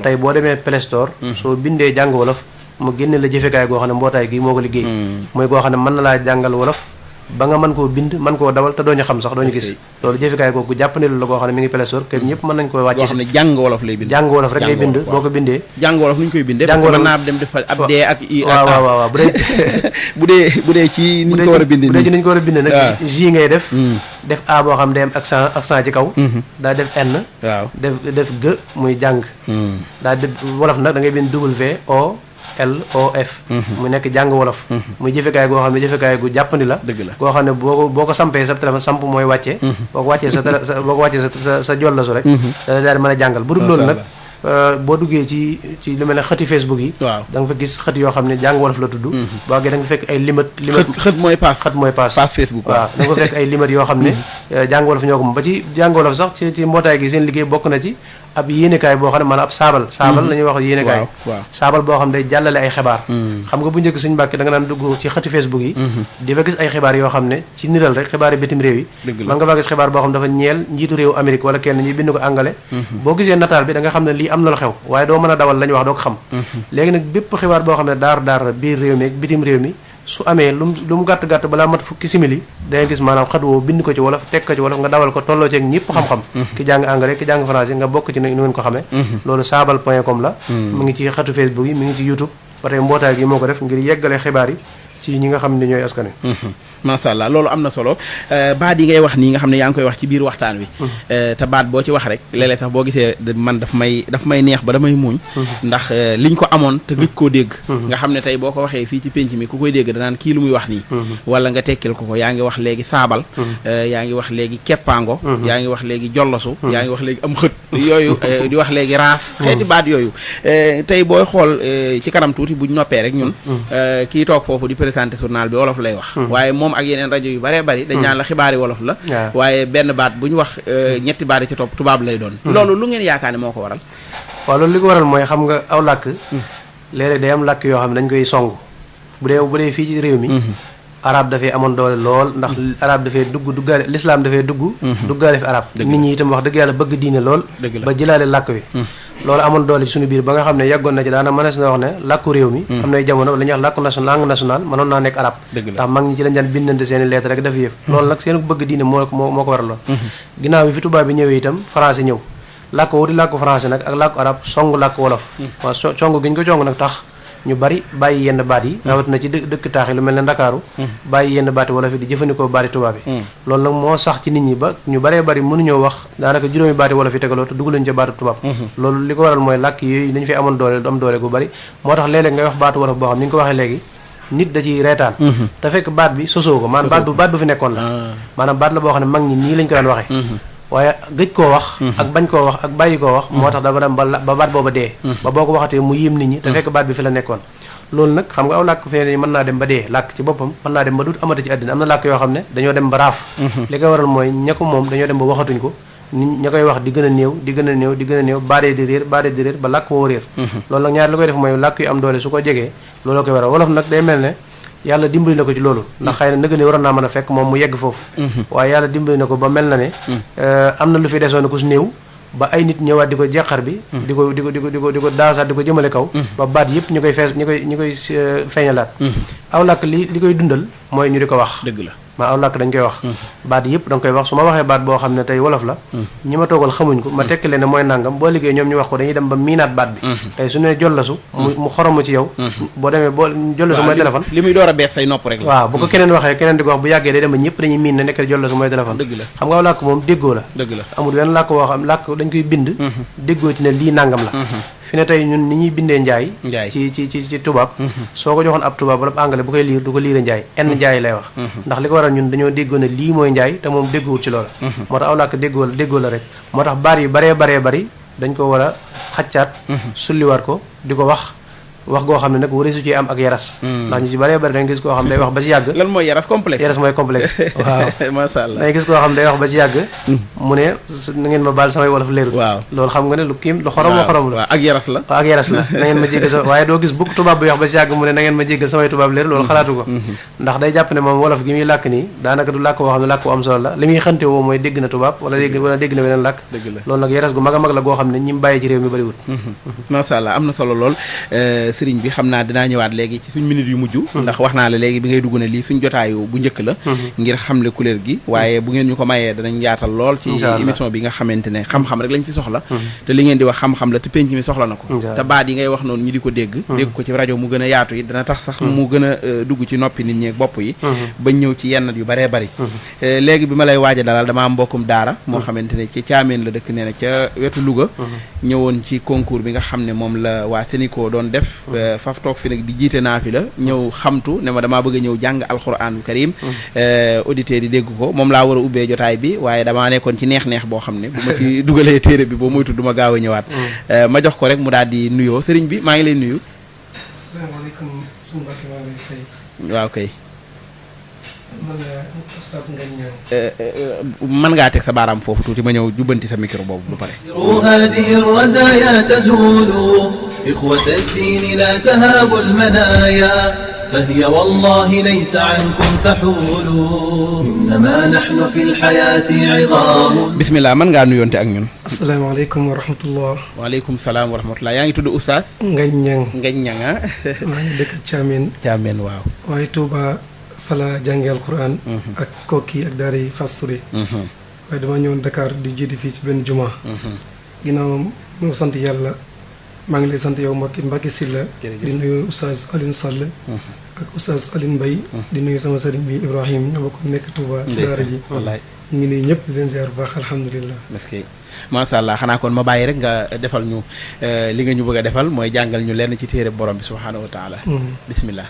tey boo demee Play Store soo bindee jàng wolof mu génne la jëfekaay goo xam ne mbootaay gi moo ko liggéey mooy goo xam ne mën na laa jàngal wolof ba nga mën koo bind mën koo dawal te doo ñu xam sax doo ñu gis loolu jëfekaay googu jàpp ne la koo xam ne mi ngi Play Store kër ñëpp mën nañ ko wàcce ne jàng wolof lay bind jàng wolof rek ngay bind boo ko bindee jàng wolof nu ñu koy bindee parce que mën naa dem defal ab dee ak i waaw bu dee ci ni ñu ko war a bindee bu dee ci ni ñu ko war a bindee nag ji ngay def a boo xam ne am accent ci kaw daa def n waaw def g muy jàng daa def wolof nag da ngay bind WOLOF mu nekk jàng wolof muy jëfekaay goo xam ne jëfekaay gu jàppandi la goo xam ne boo ko sampee sa téléphone samp mooy wàcce boo ko wàccee sa jollasu rek da daal di mën a jàngal bu dul loolu nag boo duggee ci lu mel ne xëti Facebook yi da nga fa gis xët yoo xam ne jàng wolof la tudd boo àggee da nga fa fekk ay limat xët mooy pass Facebook waaw da nga fa fekk ay limat yoo xam ne jàng wolof ñoo ko moom ba ci jàng wolof sax ci mbootaay gi seen liggéey bokk na ci ab yéenekaay boo xam ne maanaam ab saabal la ñuy wax yéenekaay saabal boo xam ne day jàllale ay xibaar xam nga bu njëkk Sëñ Mbàkke da nga naan dugg ci xëti Facebook yi di fa gis ay xibaar yoo xam ne ci niral rek xibaar yi bitim réew yi man nga fa gis xibaar boo xam ne dafa ñeel njiitu réew Amérique wala kenn ñuy bind ko angale boo gisee nataal bi da nga xam ne lii am na lu xew waaye doo mën a dawal la ñu wax doo ko xam léegi nag bépp xibaar boo xam ne daar biir réew mi ak bitim réew mi su amee lu mu gàtt balaa mat fukki simili da ngay gis maanaam xët woo bind ko ci wolof teg ko ci wolof nga dawal ko tolloo ceeg ñëpp xam-xam ki jàng anglais ki jàng français nga bokk ci nu ngeen ko xamee loolu saabal.com la mu ngi ci xëtu Facebook yi mu ngi ci YouTube ba tey mbootaay gi moo ko def ngir yeggale xibaar yi ci ñi nga xam ne ñooy askane macha allah loolu am na solo baat yi ngay wax nii nga xam ne yaa ngi koy wax ci biir waxtaan wi te baat boo ci wax rek léeg-léeg sax boo gisee man daf may neex ba damay muuñ ndax liñ ko amoon te gëj koo dégg nga xam ne tey boo ko waxee fii ci pénc mi ku koy dégg danaan kii lu muy wax nii wala nga tekkil ko yaa ngi wax léegi saabal yaa ngi wax léegi keppaango yaa ngi wax léegi jollosu yaa ngi wax léegi am xët yooyu di wax léegi raas xeeti baat yooyu tey booy xool ci kanam tuuti buñ noppee rek ñun kii toog foofu di présenté journal bi wolof lay wax waaye moom ak yeneen rajo yu baree bari dañ naan la xibaari wolof la waaye benn baat bu ñu wax ñetti baat yi ci topp tubaab lay doon loolu lu ngeen yaakaar ne moo ko waral waaw loolu li ko waral mooy xam nga aw làkk léeg-léeg day am làkk yoo xam ne dañ koy song bu dee fii ci réew mi arab dafay amoon doole lool ndax arab dafay duggaale l'islam dafay duggaale fi arab nit ñi itam wax dëgg yàlla bëgg diine lool ba jëlaale làkk wi loolu amoon doole ci suñu biir ba nga xam ne yàggoon na ci daana mënees na wax ne làkku réew mi am nay jamono la ñuy wax làkku langue nationale mënoon naa nekk arab ndax mag ñi ci lañ daan bindante seen i lettre rek dafa yëf loolu nag seen bëgg diine moo ko waral lool ginnaaw bi fi tubaab bi ñëwee itam français ñëw làkk woo di làkku français nag ak làkku arab song làkku wolof waaw song gi ñu ko cong nag tax ñu bari bàyyi yenn baat yi rawatina ci dëkk taax yi lu mel ne Ndakaaru bàyyi yenn baati wolof yi di jëfandikoo baati tubaab yi loolu nag moo sax ci nit ñi ba ñu baree bari mënuñoo wax daanaka juróomi baati wolof yi tegaloo te dugaluñ ca baatu tubaab loolu li ko waral mooy làkk yooyu dañu fi amoon doole du am doole gu bari moo tax léeg-léeg ngay wax baatu wolof boo xam ni nga ko waxee léegi nit da ci reetaan te fekk baat bi sosoo ko maanaam baat bu fi nekkoon la maanaam baat la boo xam ne mag ñi nii lañ ko daan waxee waaye gëj koo wax ak bañ koo wax ak bàyyi koo wax moo tax dafa dem ba baat booba dee ba boo ko waxatee mu yéem nit ñi te fekk baat bi fi la nekkoon loolu nag xam nga aw làkk fee mën naa dem ba dee làkk ci boppam mën naa dem ba dut amata ci àddina am na làkk yoo xam ne dañoo dem ba raaf li koy waral mooy ña ko moom dañoo dem ba waxatuñ ko nit ña koy wax di gën a néew di gën a néew di gën a néew baadee di réer ba làkk woo réer loolu nag ñaar li koy def mooy làkk yu am doole su ko jegee looloo koy waral wolof nag day mel ne yàlla dimbali na ko ci loolu ndax xëy na nëgë ne waroon naa mën a fekk moom mu yegg foofu waaye yàlla dimbali na ko ba mel na ne am na lu fi desoon ku su néew ba ay nit ñëwaat di ko jeqar bi di ko daasaat di ko jëmale kaw ba baat yëpp ñu koy feeñalaat aw làkk li koy dundal mooy ñu di ko wax dëgg la maa aw làkk dañ koy wax baat yëpp da nga koy wax su ma waxee baat boo xam ne tey wolof la ñi ma toogal xamuñ ko ma tekki leen ne mooy nàngam boo liggéey ñoom ñu wax ko dañuy dem ba miinaat baat bi tey su ne jollasu mu xoromu ci yow boo demee boo jollasu mooy téléphone li muy door a bees say nopp rek waaw bu ko keneen waxee keneen di ko wax bu yàggee day dem ba ñëpp dañuy miin ne nekk jollasu mooy téléphone dëgg la xam nga aw làkk moom déggoo la dëgg la amul wenn làkk woo xam làkk dañ koy bind déggoo ci ne lii nàngam la fi ne tey ñun ni ñuy bindee njaay ci tubaab soo ko joxoon ab tubaab wala anglais bu koy liir du ko liire njaay enn njaay lay wax ndax li ko waral ñun dañoo déggoo ne lii mooy njaay te moom déggoowut ci loola moo tax aw làkk déggoo la rek moo tax baat yu baree bari dañ ko war a xaccaat sulliwaat ko di ko wax goo xam ne nag wari su ci am ak yaras ndax ñu ci bëree bëri da nga gis koo xam day wax ba ci yàgg lan mooy yaras complexe yaras mooy complexe waaw masha Allah da nga gis koo xam day wax ba ci yàgg mu ne na ngeen ma baal samay wolof leerul waaw loolu xam nga ne lu xorom la ak yaras la waaw ak yaras la na ngeen ma jéggal waaye doo gis bukk tubaab bi wax ba ci yàgg mu ne na ngeen ma jéggal samay tubaab leer loolu xalaatu ko ndax day jàpp ne moom wolof gi muy làkk nii daanaka du làkk boo xam ne làkk bu am solo la li muy xante woo mooy dégg na tubaab wala dégg na weneen làkk loolu nag yaras gu mag a mag la goo xam ne ñi mu bàyyi ci réew mi bëriwut masha Allah am na solo lool sëriñ bi xam naa dinaa ñëwaat léegi ci suñ minute yu mujj ndax wax naa la léegi bi ngay dugg ne lii suñ jotaayu bu njëkk la ngir xamle couleur gi waaye bu ngeen ñu ko mayee danañ yaatal lool ci émission bi nga xamante ne xam-xam rek lañ fi soxla te li ngeen di wax xam-xam la te penc mi soxla na ko te baat yi ngay wax noonu ñi di ko dégg ko ci rajo mu gën a yaatu yi dana tax sax mu gën a dugg ci noppi nit ñi ak bopp yi bañ ñëw ci yenn yu baree bari léegi bi ma lay waaja dalal dama am mbokkum daara moo xamante ne ci Caameen la dëkk nee na ca wetu Louga ñëwoon ci concours bi nga xam ne moom la waa Sénico doon def faf toog fi nag di jiite naa fi la ñëw xamtu ne ma damaa bëgg a ñëw jàng alxuraanul karim auditeurs yi dégg ko moom laa war a ubbee jotaay bi waaye damaa nekkoon ci neex-neex boo xam ne bu ma ci dugalee téere bi boo moytu du ma gaaw a ñëwaat ma jox ko rek mu daal di nuyoo sëriñ bi maa ngi lay nuyu. asalaamaaleykum suñu mbokk maa ngi lay fay. waaw kay. man la Oustaz Ngagne Niang. mën ngaa teg sa baaraam foofu tuuti ma ñëw jubbanti sa micro boobu bu pare. هذه الرزايا تزول إخوة الدين لا تهابوا المنايا فهي والله ليس عنكم تحول إنما نحن في الحياة عظام. بسم الله mën ngaa nuyoonte ak ñun. asalaamaaleykum wa rahmatullah. waaleykum salaam wa rahmatullah yaa ngi tudd Oustaz. Ngagne Niang. Ngagne Niang ah. maa ngi dëkk Caameen. Caameen waaw. waaye Touba fala jàngee alquran. ak kokki ak daara yi Fassuri. waaye damaa ñëwoon Dakar di jiite fii si benn juma. ginnaaw moo sant yàlla. maa ngi lay sant yow Mbacke Sylla di nuyu Oustaz Alioune Sall ak Oustaz Alioune Mbaye di nuyu sama sëriñ bi Ibrahim ñoo bokk nekk Touba ci daara ji ñu ngi nuyu ñëpp di leen ziar bu baax alhamdulilah masha Allah xanaa kon ma bàyyi rek nga defal ñu li nga ñu bëgg a defal mooy jàngal ñu lenn ci téere borom bi subhanahu wa taala bismillah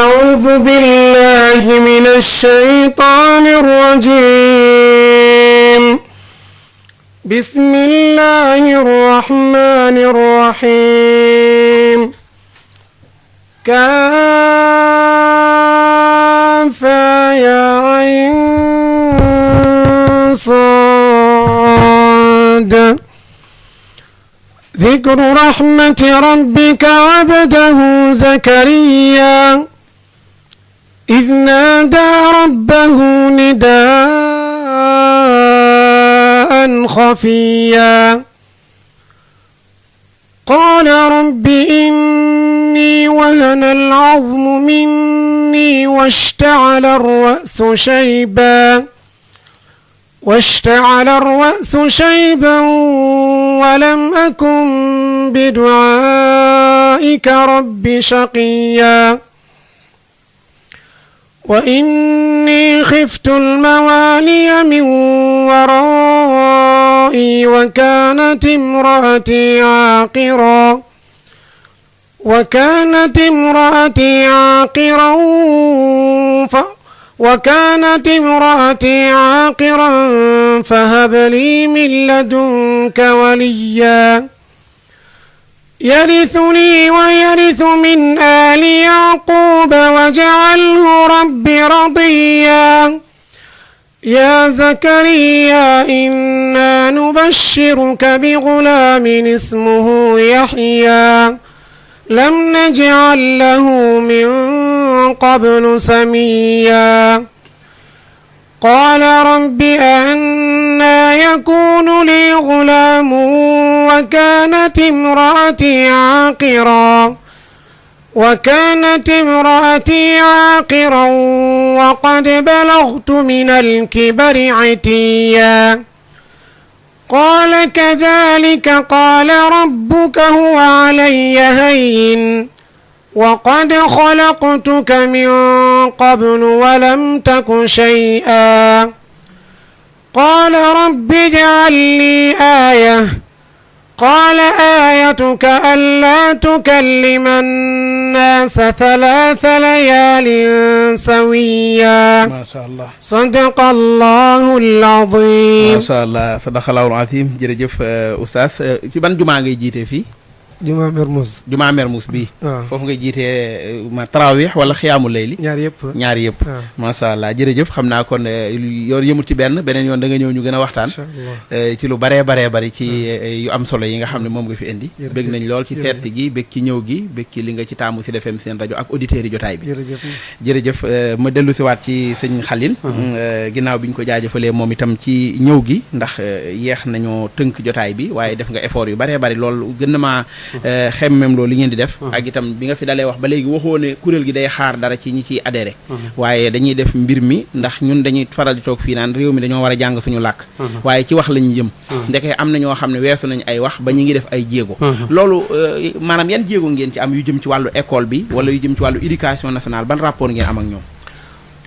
a'udhu billahi minash shaytanir rajim بسم الله الرحمن الرحيم كافها يا عين صاد ذكر رحمة ربك عبده زكريا إذ نادى ربه نداء خفيا قال رب إني وهن العظم مني واشتعل الرأس شيبا واشتعل الرأس شيبا ولم أكن بدعائك رب شقيا وإني خفت الموالي من ورائي وكانت امرأتي عاقرا فهب لي من لدنك وليا يرثني ويرث من آل يعقوب واجعله رب رضيا يا زكريا إنا نبشرك بغلام اسمه يحيى لم نجعل له من قبل سميا قال رب أنى يكون لي غلام وكانت امرأتي عاقرا وقد بلغت من الكبر عتيا قال كذلك قال ربك هو علي هين وقد خلقتك من قبل ولم تك شيئا قال رب اجعل لي آية قال آيتك ألا تكلم الناس 3 ليال سويا ما شاء الله صدق الله العظيم ما شاء الله صدق الله العظيم jërëjëf oustaz ci ban jumaa ngay jiite fii jumaa Mermoz bii foofu ngay jiitee ma tarawih wala xiyaamu layli ñaar yëpp macha allah jërëjëf xam naa kon yoon yëmul ci beneen yoon da nga ñëw ñu gën a waxtaan ci lu baree bari ci yu am solo yi nga xam ne moom nga fi indi bég nañ lool ci seetsi gi bég ci ñëw gi bég ci li nga ci taamu Sud FM seen rajo ak auditeurs yi jotaay bi jërëjëf ma dellu si waat ci sëñ Xalil ginnaaw bi ñu ko jaajëfalee moom itam ci ñëw gi ndax yeex nañoo tënk jotaay bi waaye def nga effort yu baree bari lool gën na maa xemmem loolu li ngeen di def ak itam bi nga fi dalee wax ba léegi waxoo ne kuréel gi day xaar dara ci ñi ciy adhéré waaye dañuy def mbir mi ndax ñun dañuy faral di toog fii naan réew mi dañoo war a jàng suñu làkk waaye ci wax lañu jëm ndeke am na ñoo xam ne weesu nañ ay wax ba ñu ngi def ay jéego loolu maanaam yan jéego ngeen ci am yu jëm ci wàllu école bi wala yu jëm ci wàllu éducation nationale ban rapport ngeen am ak ñoom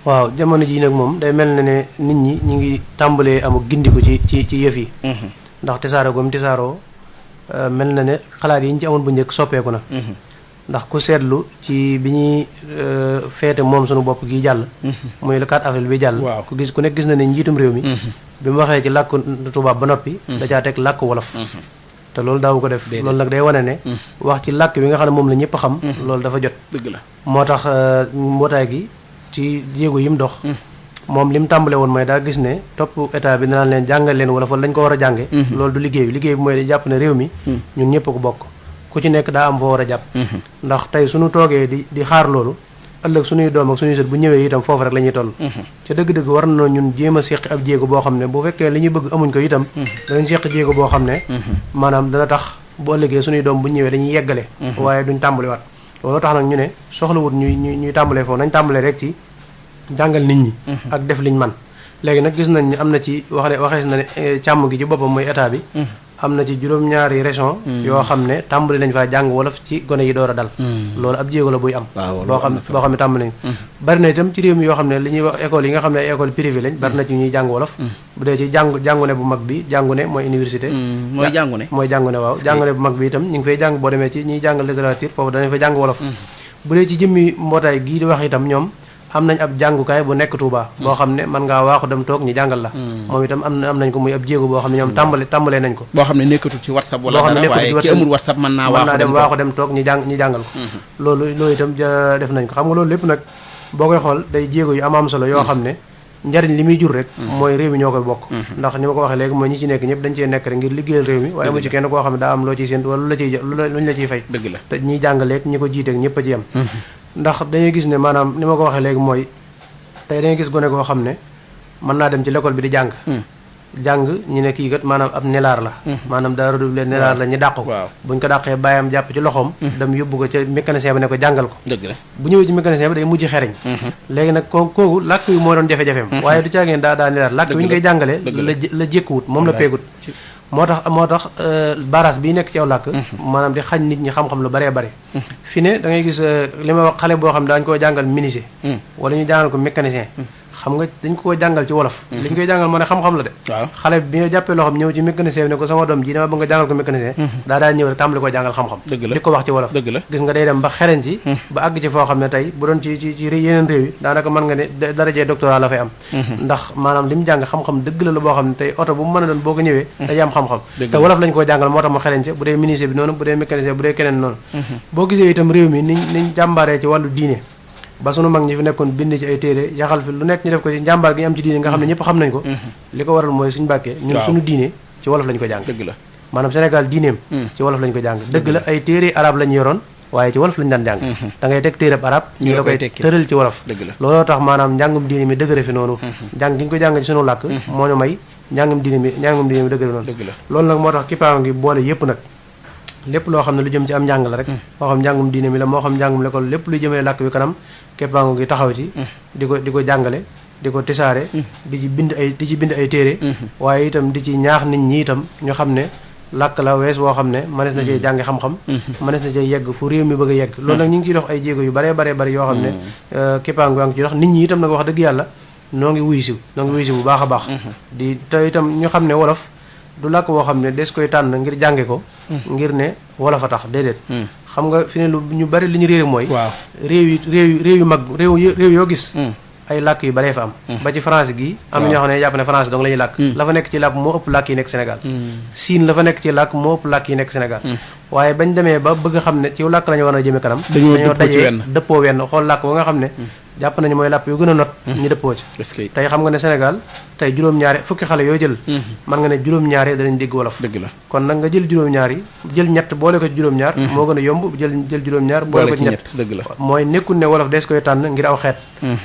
waaw jamono ji nag moom day mel ne nit ñi ñu ngi tàmbalee amuk gindiku ci yëf yi ndax tisaaroo mel na ne xalaat yi ñu ci amoon bu njëkk soppeeku na ndax ku seetlu ci bi ñuy feete moom suñu bopp gi jàll muy le 4 avril bi jàll ku nekk gis na ne njiitum réew mi bi mu waxee ci làkk tubaab ba noppi da caa teg làkk wolof te loolu daawu ko def loolu nag day wane ne wax ci làkk bi nga xam ne moom la ñëpp xam loolu dafa jot dëgg la moo tax mbootaay gi ci jéego yi mu dox moom li mu tàmbale woon mooy daa gis ne topp état bi dinaan leen jàngal leen wala fa lañ ko war a jànge loolu du liggéey bi mooy jàpp ne réew mi ñun ñëpp ko bokk ku ci nekk daa am foo war a jàpp ndax tey suñu toogee di xaar loolu ëllëg suñuy doom ak suñuy sët bu ñëwee itam foofu rek la ñuy toll ca dëgg-dëgg war na ñun jéem a seqi ab jéego boo xam ne bu fekkee li ñu bëgg amuñ ko itam danañ seqi jéego boo xam ne maanaam dana tax bu ëllëgee suñuy doom bu ñëwee dañuy yeggale waaye duñ tàmbaliwaat loolu tax nag ñu ne soxlawut ñuy tàmbalee foofu nañ tàmbalee rek ci jàngal nit ñi ak def liñ man léegi nag gis nañ ne am na ci waxees na ne càmm gi ci boppam mooy état bi am na ci juróom-ñaari région yoo xam ne tàmbali nañ faa jàng wolof ci gone yi door a dal loolu ab jéego la buy am boo xam ne tàmbali nañ bari na itam ci réew mi yoo xam ne li ñuy wax école yi nga xam ne ay école privé lañ bari na ci ñuy jàng wolof bu dee ci jàngune bu mag bi jàngune mooy université mooy jàngune waaw jàngune bu mag bi itam ñu ngi fay jàng boo demee ci ñuy jàng littérature foofu danañ fa jàng wolof bu dee ci jëmmi mbootaay gii di wax itam ñoom am nañ ab jàngukaay bu nekk Touba boo xam ne mën ngaa waaxu dem toog ñu jàngal la moom itam am nañ ko muy ab jéego boo xam ne ñoom tàmbalee nañ ko boo xam ne nekkatul ci WhatsApp wala dara waaye ki amul WhatsApp mën naa waaxu dem toog ñu jàngal ko loolu itam def nañ ko xam nga loolu lépp nag boo koy xool day jéego yu am solo yoo xam ne njariñ li muy jur rek mooy réew mi ñoo koy bokk ndax ni ma ko waxee léegi mooy ñi ci nekk ñëpp dañ cee nekk rek ngir liggéeyal réew mi waaye amu ci kenn koo xam ne daa am loo ciy séentu wala luñ la ciy fay dëgg la te ñiy jàngaleeg ñi ko jiiteeg ñëpp a ci yem ndax dañuy gis ne maanaam ni ma ko waxee léegi mooy tey dangay gis gone goo xam ne mën naa dem ci l'école bi di jàng jàng ñu ne kii kat maanaam ab nelaar la maanaam daa redoublé nelaar la ñu dàq ko buñ ko dàqee bàyyam jàpp ci loxoom dem yóbbu ko ca mécanicien bi ne ko jàngal ko dëgg la bu ñëwee ci mécanicien bi day mujj xereñ léegi nag kooku làkk wi moo doon jafe-jafeem waaye du caageen daa nelaar làkk wi ñu koy jàngalee la jékkuwut moom la peegut moo tax baras bii nekk ci aw làkk maanaam di xañ nit ñi xam-xam lu baree bare fi ne da ngay gis li ma wax xale boo xam ne daañu koo jàngal menuisier wala ñu jàngal ko mécanicien xam nga dañ ko jàngal ci wolof li ñu koy jàngal moo ne xam-xam la de xale bi nga jàppee loo xam ñëw ci mécanicien bi ne ko sama doom ji dama bëgg nga jàngal ko mécanicien daa ñëw rek tàmbali ko jàngal xam-xam di ko wax ci wolof gis nga day dem ba xereñ ci ba àgg ci foo xam ne tey bu doon ci yeneen réew yi daanaka mën nga ne darajee doctorat la fay am ndax maanaam li mu jàng xam-xam dëgg la boo xam ne tey oto bu mu mën a doon boo ko ñëwee day am xam-xam te wolof lañ koo jàngal moo tax mu xereñ ci bu dee menuisier bi noonu bu dee mécanicien bu dee keneen noonu boo gisee itam réew mi niñ jàmbaaree ci wàllu diine ba sunu mag ñi fi nekkoon bind ci ay téere yaxal fi lu nekk ñu def ko ci njàmbaar gi ñu am ci diine nga xam ne ñëpp xam nañ ko li ko waral mooy suñu bàkkee ñun suñu diine ci wolof lañ ko jàng dëgg la maanaam Sénégal diineem ci wolof lañ ko jàng dëgg la ay téere arab lañu yoroon waaye ci wolof lañu daan jàng da ngay teg téereb arab ñu la koy tëral ci wolof looloo tax maanaam njàngum diine mi dëgëre fi noonu jàng gi ñu ko jàng ci sunu làkk moo ñu may njàngum diine mi dëgëre noonu loolu nag moo tax kippaango gi boole yëpp nag lépp loo xam ne lu jëm ci am njàng la rek moo xam njàngum diine mi la moo xam njàngum l'école lépp luy jëmale làkk wi kanam keppaango gi taxaw ci di ko jàngale di ko tisaare di ci bind ay téere waaye itam di ci ñaax nit ñi itam ñu xam ne làkk la wees woo xam ne mënees na cee jàngi xam-xam mënees na cee yegg fu réew mi bëgg a yegg loolu nag ñu ngi ciy dox ay jéego yu bare yoo xam ne keppaango yaa ngi ci dox nit ñi itam nag wax dëgg yàlla noo ngi wuy si bu baax a baax di te itam ñu xam ne wolof du làkk boo xam ne des koy tànn ngir jànge ko ngir ne wolof a tax déedéet xam nga fi ne lu ñu bari li ñu réere mooy réew yu mag réew yoo gis ay làkk yu baree fa am ba ci France gi am na ñoo xam ne jàpp ne France donc la ñuy làkk la fa nekk ci làkk moo ëpp làkk yi nekk Sénégal Siin la fa nekk ci làkk moo ëpp làkk yi nekk Sénégal waaye bañ demee ba bëgg xam ne ci làkk la ñu war a jëme kanam dañoo dajee dëppoo wenn xool làkk ba nga xam ne jàpp nañu mooy làpp yu gën a not ñu dëppoo ci tey xam nga ne Sénégal tey juróom-ñaari fukki xale yoo jël man nga ne juróom-ñaari danañ dégg wolof dëgg la kon nag nga jël juróom-ñaari jël ñett boole ko ci juróom-ñaar moo gën a yomb jël juróom-ñaar boole ko ci ñett dëgg la mooy nekkul ne wolof des koy tànn ngir aw xeet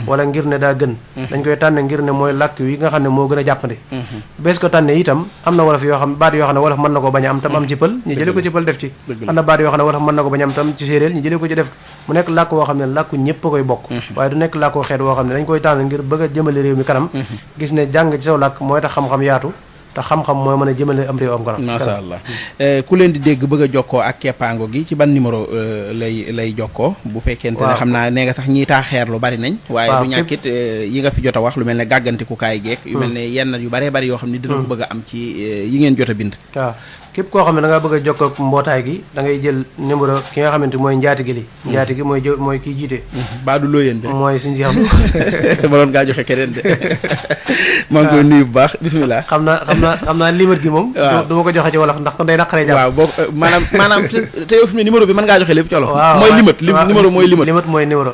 wala ngir ne daa gën dañ koy tànn ngir ne mooy làkk wi nga xam ne moo gën a jàppandi bees ko tànne itam am na wolof yoo xam baat yoo xam ne wolof mën na ko bañ a am tam am ci pël ñu jëlee ko ci pël def ci am na baat yoo xam ne wolof mën na ko bañ a am tam ci séeréer ñu jëlee ko ci def mu nekk làkk woo xam ne làkku ñëpp a koy bokk waaye du nekk làkku xeet woo xam ne dañ koy tànn ngir bëgg a jëmale réew mi kanam gis ne jàng ci saw làkk mooy tax xam-xam yaatu te xam-xam mooy mën a jëmale am réew am kanam masha Allah ku leen di dégg bëgg a jokkoo ak keppaango gi ci ban numéro lay jokkoo bu fekkente ne xam naa nee nga sax ñiy taaxeer lu bari nañ waaye du ñàkkit yi nga fi jot a wax lu mel ne gàggantikukaay geek yu mel ne yenn yu baree bari yoo xam ne dina ko bëgg a am ci yi ngeen jot a bind waaw képp koo xam ne da nga bëgg a jokkoo ak mbootaay gi da ngay jël numéro ki nga xamante mooy njaatige li njaatige mooy kii jiite baadu looyeen bi mooy suñu si xam ma doon ngaa joxe keneen de maa ngi koy nuyu bu baax bismillah xam naa limite gi moom du ma ko joxe ci wolof ndax kon day naqaree jàpp waaw boo maanaam te yow fi mu ne numéro bi mën ngaa joxe lépp ci wolof mooy limite numéro mooy numéro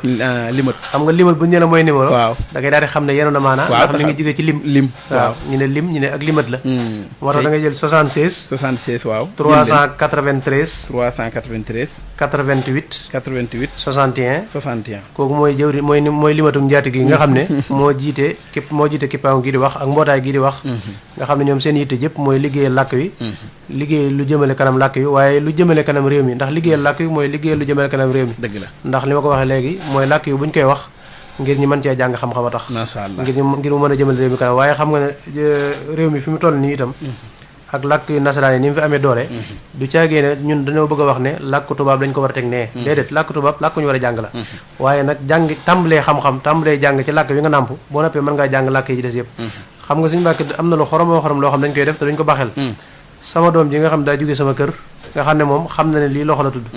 limite xam nga limite bu ñu ne la mooy numéro waaw da ngay daal di xam ne yenu na maanaa ndax mi ngi jógee ci lim waaw ñu ne lim ñu ne ak limite la moo tax da ngay jël 76 waaw 393 88 61 kooku mooy jëwri mooy limatum njaati gi nga xam ne moo jiite kippaango gi di wax ak mbootaay gi di wax nga xam ne ñoom seen yitte jëpp mooy liggéeyal làkk wi liggéey lu jëmale kanam làkk wi waaye lu jëmale kanam réew mi ndax liggéeyal làkk wi mooy liggéey lu jëmale kanam réew mi dëgg la ndax li ma ko waxee léegi mooy làkk wi bu ñu koy wax ngir ñu mën cee jàng xam-xam a tax masha Allah ngir mu mën a jëmale réew mi kanam waaye xam nga ne réew mi fi mu toll nii itam ak làkk yu nasaraan yi ni mu fi amee doole du caagee ne ñun dañoo bëgg a wax ne làkk tubaab dañ ko war a teg nee déedéet làkk tubaab làkk ñu war a jàng la waaye nag jàng tàmbalee xam-xam tàmbalee jàng ci làkk bi nga nàmp boo noppee mën ngaa jàng làkk yi ci des yëpp xam nga suñu mbàkk am na lu xorom loo xam dañ koy def te duñ ko baxel sama doom ji nga xam daa jóge sama kër nga xam ne moom xam na ne lii loxo la tudd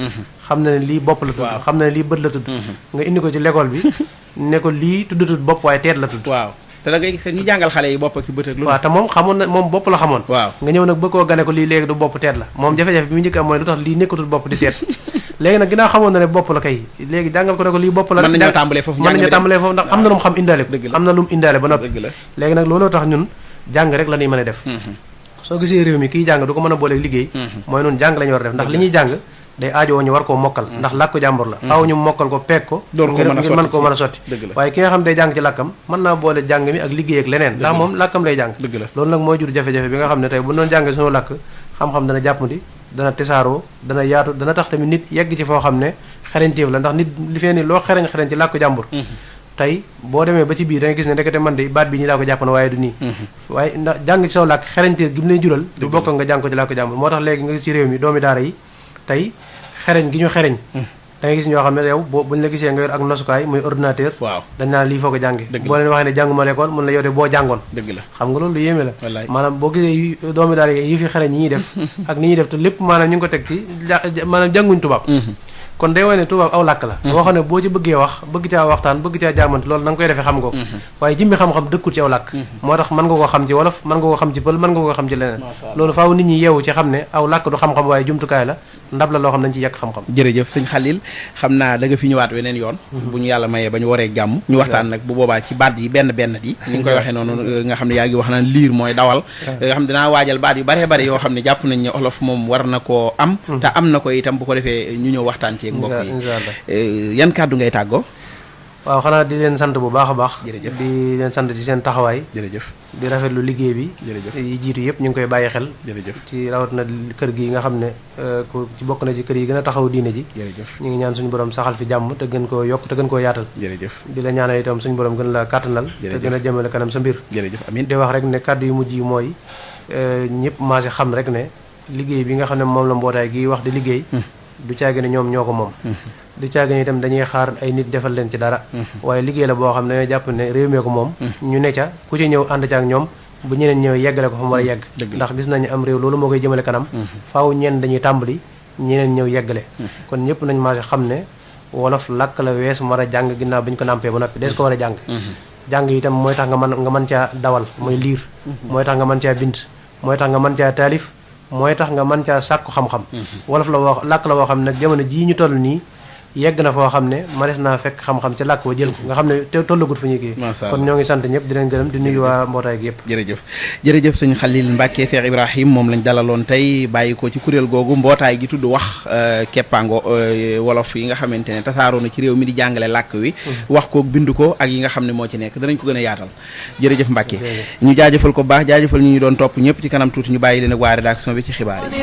xam na ne lii bopp la tudd xam na ne lii bët la tudd nga indi ko ci l'école bi ne ko lii tudd bopp waaye teet la tudd te da ngay ñu jàngal xale yi bopp ak bët ak lu waaw te moom xamoon na moom bopp la xamoon waaw nga ñëw nag bëgg koo gane ko lii léegi du bopp teet la moom jafe-jafe bi mu njëkk am mooy lu tax lii nekkatul bopp di teet léegi nag ginnaaw xamoon na ne bopp la kay léegi jàngal ko ne ko lii bopp la mën nañoo tàmbalee foofu ndax am na lu mu xam indaale ko am na lu mu indaale ba noppi léegi nag looloo tax ñun jàng rek la ñuy mën a def soo gisee réew mi kii jàng du ko mën a booleeg liggéey mooy noonu jàng la ñu war a def ndax li ñuy jàng day aajowoo ñu war koo mokkal ndax làkku jàmbur la faaw ñu mokkal ko peeg ko ngir mën koo mën a sotti waaye ki nga xam day jàng ci làkkam mën naa boole jàng mi ak liggéey ak leneen ndax moom làkkam lay jàng loolu nag mooy jur jafe-jafe bi nga xam ne tey bu doon jàngee suñu làkk xam-xam dana jàppandi dana tisaaroo dana yaatu dana tax tamit nit yegg ci foo xam ne xereñteef la ndax nit li fee ni loo xereñ ci làkku jàmbur tey boo demee ba ci biir da nga gis ne ndekete man de baat bi ñi laa ko jàpp na waaye du nii waaye ndax jàng ci saw làkk xereñteef gi mu lay jural du bokk nga jàng ko ci làkku jàmbur moo tax léegi nga gis ci réew mi doomi daara yi tey xereñ gi ñu xereñ da nga gis ñoo xam ne yow buñ la gisee nga yor ak nosukaay muy ordinateur dañ naan lii foo ko jànge boo leen waxee ne jànguma l'école mun la yow de boo jàngoon xam nga loolu lu yéeme la maanaam boo gisee doomi daara yi fi xereñ yi ñuy def ak ni ñuy def te lépp maanaam ñu ngi ko teg ci maanaam jànguñ tubaab kon day wane ne tubaab aw làkk la boo xam ne boo ci bëggee wax bëgg caa waxtaan bëgg caa jàmmante loolu na nga koy defee xam nga ko waaye jimmi xam-xam dëkkul ci aw làkk moo tax mën nga koo xam ci wolof mën nga koo xam ci pël mën nga koo xam ci leneen loolu faaw nit ñi yeewu ci xam ne aw làkk du xam-xam waaye jumtukaay la ndab la loo xam nañ ci yekk xam-xam jërëjëf sëñ Khalil xam naa da nga fi ñëwaat weneen yoon bu ñu yàlla mayee ba ñu waree jàmm ñu waxtaan nag bu boobaa ci baat yi benn yi ni nga koy waxee noonu nga xam ne yaa ngi wax naan liir mooy dawal nga xam ne dinaa waajal baat yu baree bari yoo xam ne jàpp nañ ne olof moom war na koo am te am na ko itam bu ko defee ñu ñëw waxtaan ci mbokk yi yan kàddu ngay tàggoo waaw xanaa di leen sant bu baax a baax jërëjëf di leen sant ci seen taxawaay jërëjëf di rafetlu liggéey bi jërëjëf yi jiitu yëpp ñu ngi koy bàyyi xel jërëjëf ci rawat na kër gi nga xam ne ku ci bokk na ci kër yi gën a taxaw diine ji jërëjëf ñu ngi ñaan suñu borom saxal fi jàmm te gën koo yokk te gën koo yaatal jërëjëf di la ñaanal itam suñu borom gën la kàttanal te gën a jëmale kanam sa mbir jërëjëf amiin di wax rek ne kàddu yu mujj yi mooy ñëpp maasi xam rek ne liggéey bi nga xam ne moom la mbootaay gi wax di liggéey du caagi ne ñoom ñoo ko moom du caagi ne itam dañuy xaar ay nit defal leen ci dara waaye liggéey la boo xam ne dañoo jàpp ne réew mee ko moom ñu ne ca ku ci ñëw ànd ca ak ñoom bu ñeneen ñëw yeggale ko fa mu war a yegg ndax gis nañu am réew loolu moo koy jëmale kanam faaw ñenn dañuy tàmbali ñeneen ñëw yeggale kon ñëpp nañ maasi xam ne wolof làkk la wees mu war a jàng ginnaaw bi ñu ko nàmpee ba noppi des ko war a jàng jàng itam mooy tax nga mën caa dawal mooy liir mooy tax nga mën caa bind mooy tax nga mën caa taalif mooy tax nga mën caa sàkku xam-xam wolof la woo làkk la woo xam ne nag jamono jii ñu toll nii yegg na foo xam ne manes naa fekk xam-xam ci làkk wa jël ko nga xam ne te tollagut fu ñuy kii kon ñoo ngi sant ñëpp di leen gërëm di nuyu waa mbootaay gi yëpp jërëjëf sëñ Khalil Mbacke Cheikh Ibrahim moom lañ dalaloon tey bàyyi ko ci kuréel googu mbootaay gi tudd wax keppaango wolof yi nga xamante ne tasaaroo na ci réew mi di jàngale làkk wi wax ko bind ko ak yi nga xam ne moo ci nekk danañ ko gën a yaatal jërëjëf Mbacke ñu jaajëfal ko baax jaajëfal ñu doon topp ñëpp ci kanam tuuti ñu bàyyi leen ak waa rédaction bi ci xibaar yi